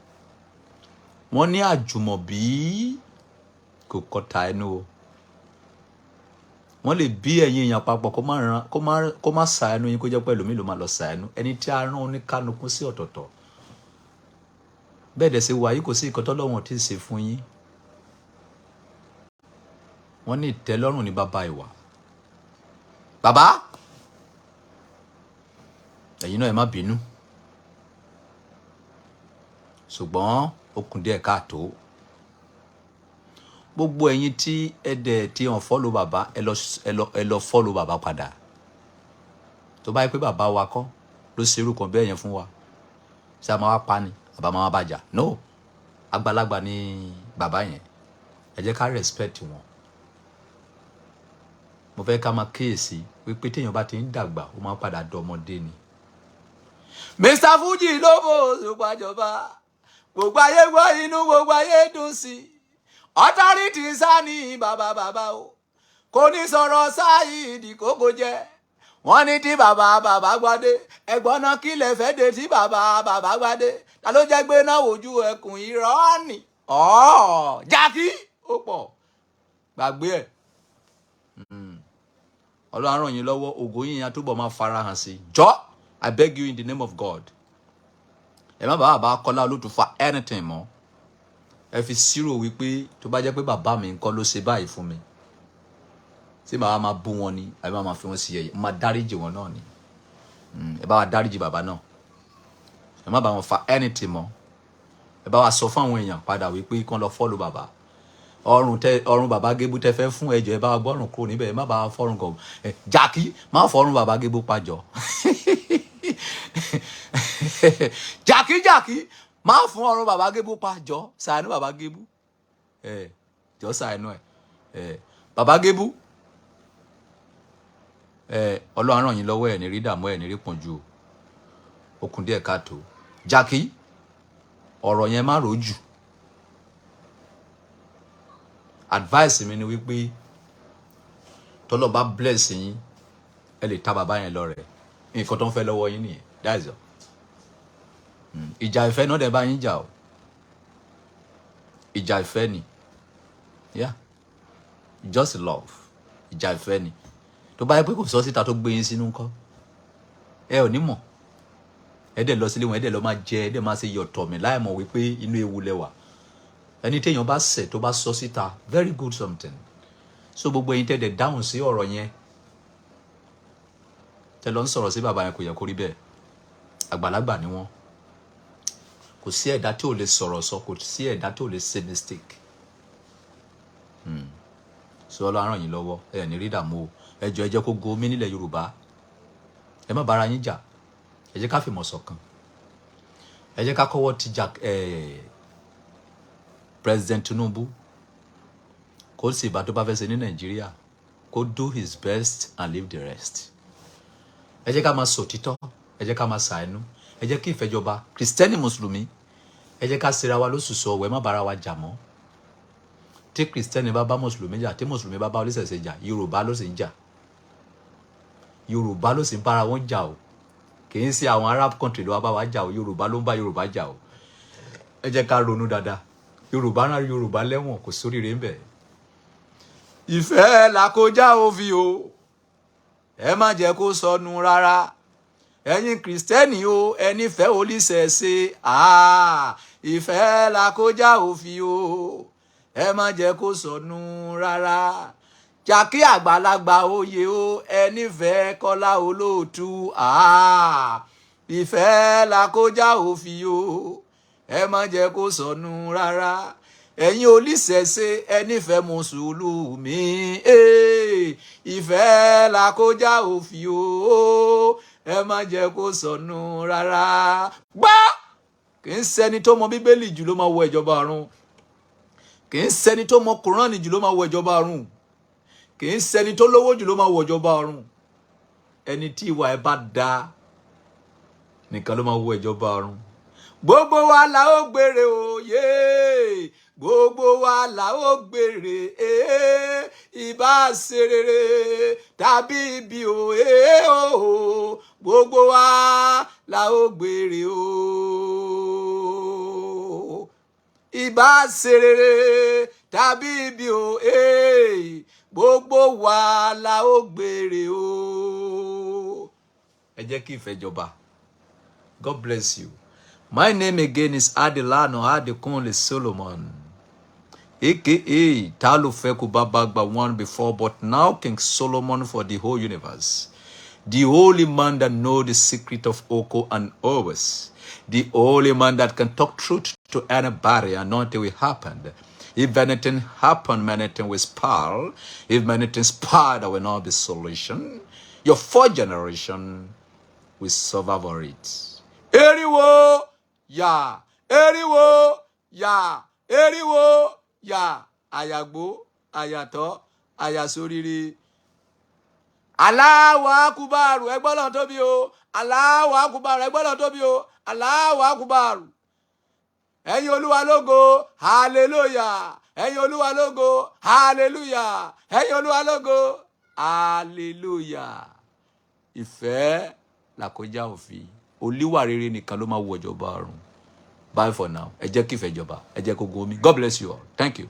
Wọ́n ní àjùmọ̀bí kò kọta ẹnu o. Wọ́n lè bí ẹ̀yin èèyàn papọ̀ kó má sa ẹnu yín, kó jẹ́ pẹ̀lú mi ló máa lọ sa ẹnu. Ẹni tí a rán oníkánukún sí ọ̀tọ̀ọ̀tọ̀. Bẹ́ẹ̀ dẹ̀ ṣe wà yìí, kò sí nǹkan tọ́lọ́run tí ń ṣe fún yín. Wọ́n ní ìtẹ́lọ́rùn ní bàbá ìwà. Bàbá, ẹ̀yin náà ẹ má bínú. Ṣùgbọ́n ó kùn díẹ̀ káàtó. Gbogbo ẹ̀yin tí ẹ dẹ̀ tí hàn follow bàbá, ẹ lọ follow bàbá padà. Tó bá yẹ pé bàbá wa kọ́ ló ṣe irú kan bẹ́ẹ̀ yẹn fún wa, ṣé a máa wá pa ni àbá máa wá bàjá? No, àgbàlagbà ni bàbá yẹn, ẹ jẹ́ ká respect wọn. Mo fẹ́ ká máa kíyèsí wípé téèyàn bá ti ń dàgbà, ó máa ń padà dọmọdé ni. Mr Fuji ló fò òṣùpá, gbogbo ayé gbọ́, inú gbogbo ayé dùn sí i. Authority sani bàbá bàbá o, kò ní sọ̀rọ̀ Saheed Kókó jẹ́. Wọ́n ní tí bàbá bàbá gbadé, ẹ̀gbọ́n náà kí lè fẹ́ dé tí bàbá bàbá gbadé, ta ló jẹ́ gbé náà wojú ẹkùn? Irọ́ ni ọ̀ọ́ jákì ó pọ̀, gbàgbé ẹ̀. Ọlọ́run á ràn yín lọ́wọ́, ògo yín yẹn túbọ̀ máa farahàn sí. Jọ́, I beg you in the name of God, ẹ má bàa bàbá Kọ́lá Olóòtú fa anything mọ́. Ẹ fi sírò wípé tó bá jẹ́ pé bàbá mi nǹkan ló ṣe báyìí fún mi, tí màá máa bú wọn ni àbí màá máa fi wọn sí ẹ̀yẹ, máa dáríjì wọn náà ni. Ẹ bá wa dáríjì bàbá náà, ẹ má bá wọn fa anything mọ́. Ẹ bá wa sọ fún àwọn èèyàn padà wípé kán lọ follow bàbá. Ọrùn tẹ ọrùn bàbá Gébú tẹ fẹ́ fún ẹjọ́, ẹ bá wa gbọ́rùn kúrò níbẹ̀. Ẹ má bá wa fọ́rùn kọ ẹ jákì, má fọ́rùn bàbá Gébú pàjọ. Jákì, jákì, má fún ọrùn bàbá Gébú pàjọ. Ṣàánú bàbá Gébú, ẹ jọ, ṣàánú ẹ. Ẹ bàbá Gébú, ẹ Ọlọ́run ràn yín lọ́wọ́, ẹ̀ ní rí dààmú, ẹ̀ ní rí pọ̀njú o. Okùn díẹ̀ káàtó. Jákì, ọ̀rọ̀ yẹn má rò jù. Advice mi ni wípé tọ́lọ́ bá bless yín, ẹ lè ta bàbá yẹn lọ́rẹ. Nǹkan tó ń fẹ́ lọ́wọ́ yín nìyẹn, that's all. Ìjà ìfẹ́ náà dẹ̀ bá yín jà o, ìjà ìfẹ́ ni. Yeah, just love, ìjà ìfẹ́ ni. Tó bá yẹ pé kò sọ síta tó gbé yín sínú ńkọ́, ẹ ò ní mọ̀. Ẹ dẹ̀ lọ sílé wọn, ẹ dẹ̀ lọ máa jẹ, ẹ dẹ̀ máa ṣe yọ̀tọ̀ mi láì mọ̀ wípé inú ewu lẹ wà. Ẹni téèyàn bá ṣẹ̀, tó bá sọ síta, very good something. So gbogbo ẹ̀yin tẹ́ dẹ̀ dáhùn sí ọ̀rọ̀ yẹn, tẹ́ lọ ń sọ̀rọ̀ sí bàbá yẹn, kò yẹ kó rí bẹ́ẹ̀. Àgbàlagbà ni wọ́n. Kò sí ẹ̀dá tí ò lè sọ̀rọ̀ sọ, kò sí ẹ̀dá tí ò lè ṣe mistake. So Ọlọ́run ràn yín lọ́wọ́, ẹ ní rí dààmú o. Ẹ jọ̀ọ́, ẹ jẹ́ kó gomi nílẹ̀ Yorùbá. Ẹ má bára yín jà, ẹ jẹ́ ká fìmọ̀ ṣọ̀kan, ẹ jẹ́ ká kọ́wọ́ ti jà President Tinubu kó sì bá tó bá fẹ́ ṣe ní Nàìjíríà, kó do his best and leave the rest. Ẹ jẹ́ ká máa sòtítọ́, ẹ jẹ́ ká máa ṣàánú, ẹ jẹ́ kí ìfẹ́jọba Kristẹni, Mùsùlùmí, ẹ jẹ́ ká ṣera wa lóṣùṣù ọ̀wẹ́, má bára wa jà mọ́. Tí Kristẹni bá bá Mùsùlùmí jà, tí Mùsùlùmí bá bá oníṣẹ̀ṣe jà, Yorùbá ló sì ń jà, Yorùbá ló sì ń bára wọn jà o. Kì í ṣe àwọn Arab country ló wá bá wa jà o, Yorùbá ló ń bá Yorùbá jà o. Ẹ jẹ́ ká ronú dáadáa. Yorùbá rán Yorùbá lẹ́wọ̀n, kò sóríire ń bẹ̀. Ìfẹ́ là kọjá òfin o, ẹ má jẹ́ kó sọnù rárá. Ẹ̀yin Kìrìsìtẹ́nì o, ẹ nífẹ̀ẹ́ oníṣẹ̀ṣe. Ìfẹ́ là kọjá òfin o, ẹ má jẹ́ kó sọnù rárá. Jàkí àgbàlagbà oyè o, ẹ nífẹ̀ẹ́ Kọ́lá Olóòtú. Ìfẹ́ là kọjá òfin o, ẹ má jẹ́ kó sọnù rárá. Ẹ̀yin oníṣẹ̀ṣe, ẹ nífẹ̀ẹ́ Mùsùlùmí. Ìfẹ́ là kọjá òfin o, ẹ má jẹ́ kó sọnù rárá. Gbọ́, kì í ṣẹni tó mọ Bíbélì jù ló máa wọ ìjọba ọ̀run, kì í ṣẹni tó mọ Kùránì jù ló máa wọ ìjọba ọ̀run, kì í ṣẹni tó lówó jù ló máa wọ ìjọba ọ̀run. Ẹni tí ìwà ẹ bá da nìkan ló máa wọ ìjọba ọ̀run. Gbogbo wa la ó gbére òye, gbogbo wa la ó gbére, ìbá ṣe rere tàbí ibi òye o, gbogbo wa la ó gbére o, ìbá ṣe rere tàbí ibi òye, gbogbo wa la ó gbére o. Ẹ jẹ́ kí ìfẹ́ jọba. God bless you. My name again is Adelano Adekunle Solomon, aka Talufeku Babagba one before, but now King Solomon for the whole universe. The only man that know the secret of Oko and Obas. The only man that can talk truth. to anybody, anointing will happen. If anything happen, many things will spoil. If many things spoil, there will not be solution. Your fourth generation will survive for it. Eriwo ya, eriwo ya, eriwo ya, àyàgbó, àyàtọ̀, àyàsóríire. Allahu akubaru, ẹgbọ́n náà tóbi o. Allahu akubaru, ẹgbọ́n náà tóbi o. Allahu akubaru. Ẹ̀yin Olúwa lógo, hallelujah. Ẹ̀yin Olúwa lógo, hallelujah. Ẹ̀yin Olúwa lógo, hallelujah. Ìfẹ́ làkọjá òfin. Olíwà rere nìkan ló máa wọ ìjọba ọ̀run. Bye for now. Ẹ jẹ́ kí ìfẹ́ jọba. Ẹ jẹ́ kó gun omi. God bless you all. Thank you.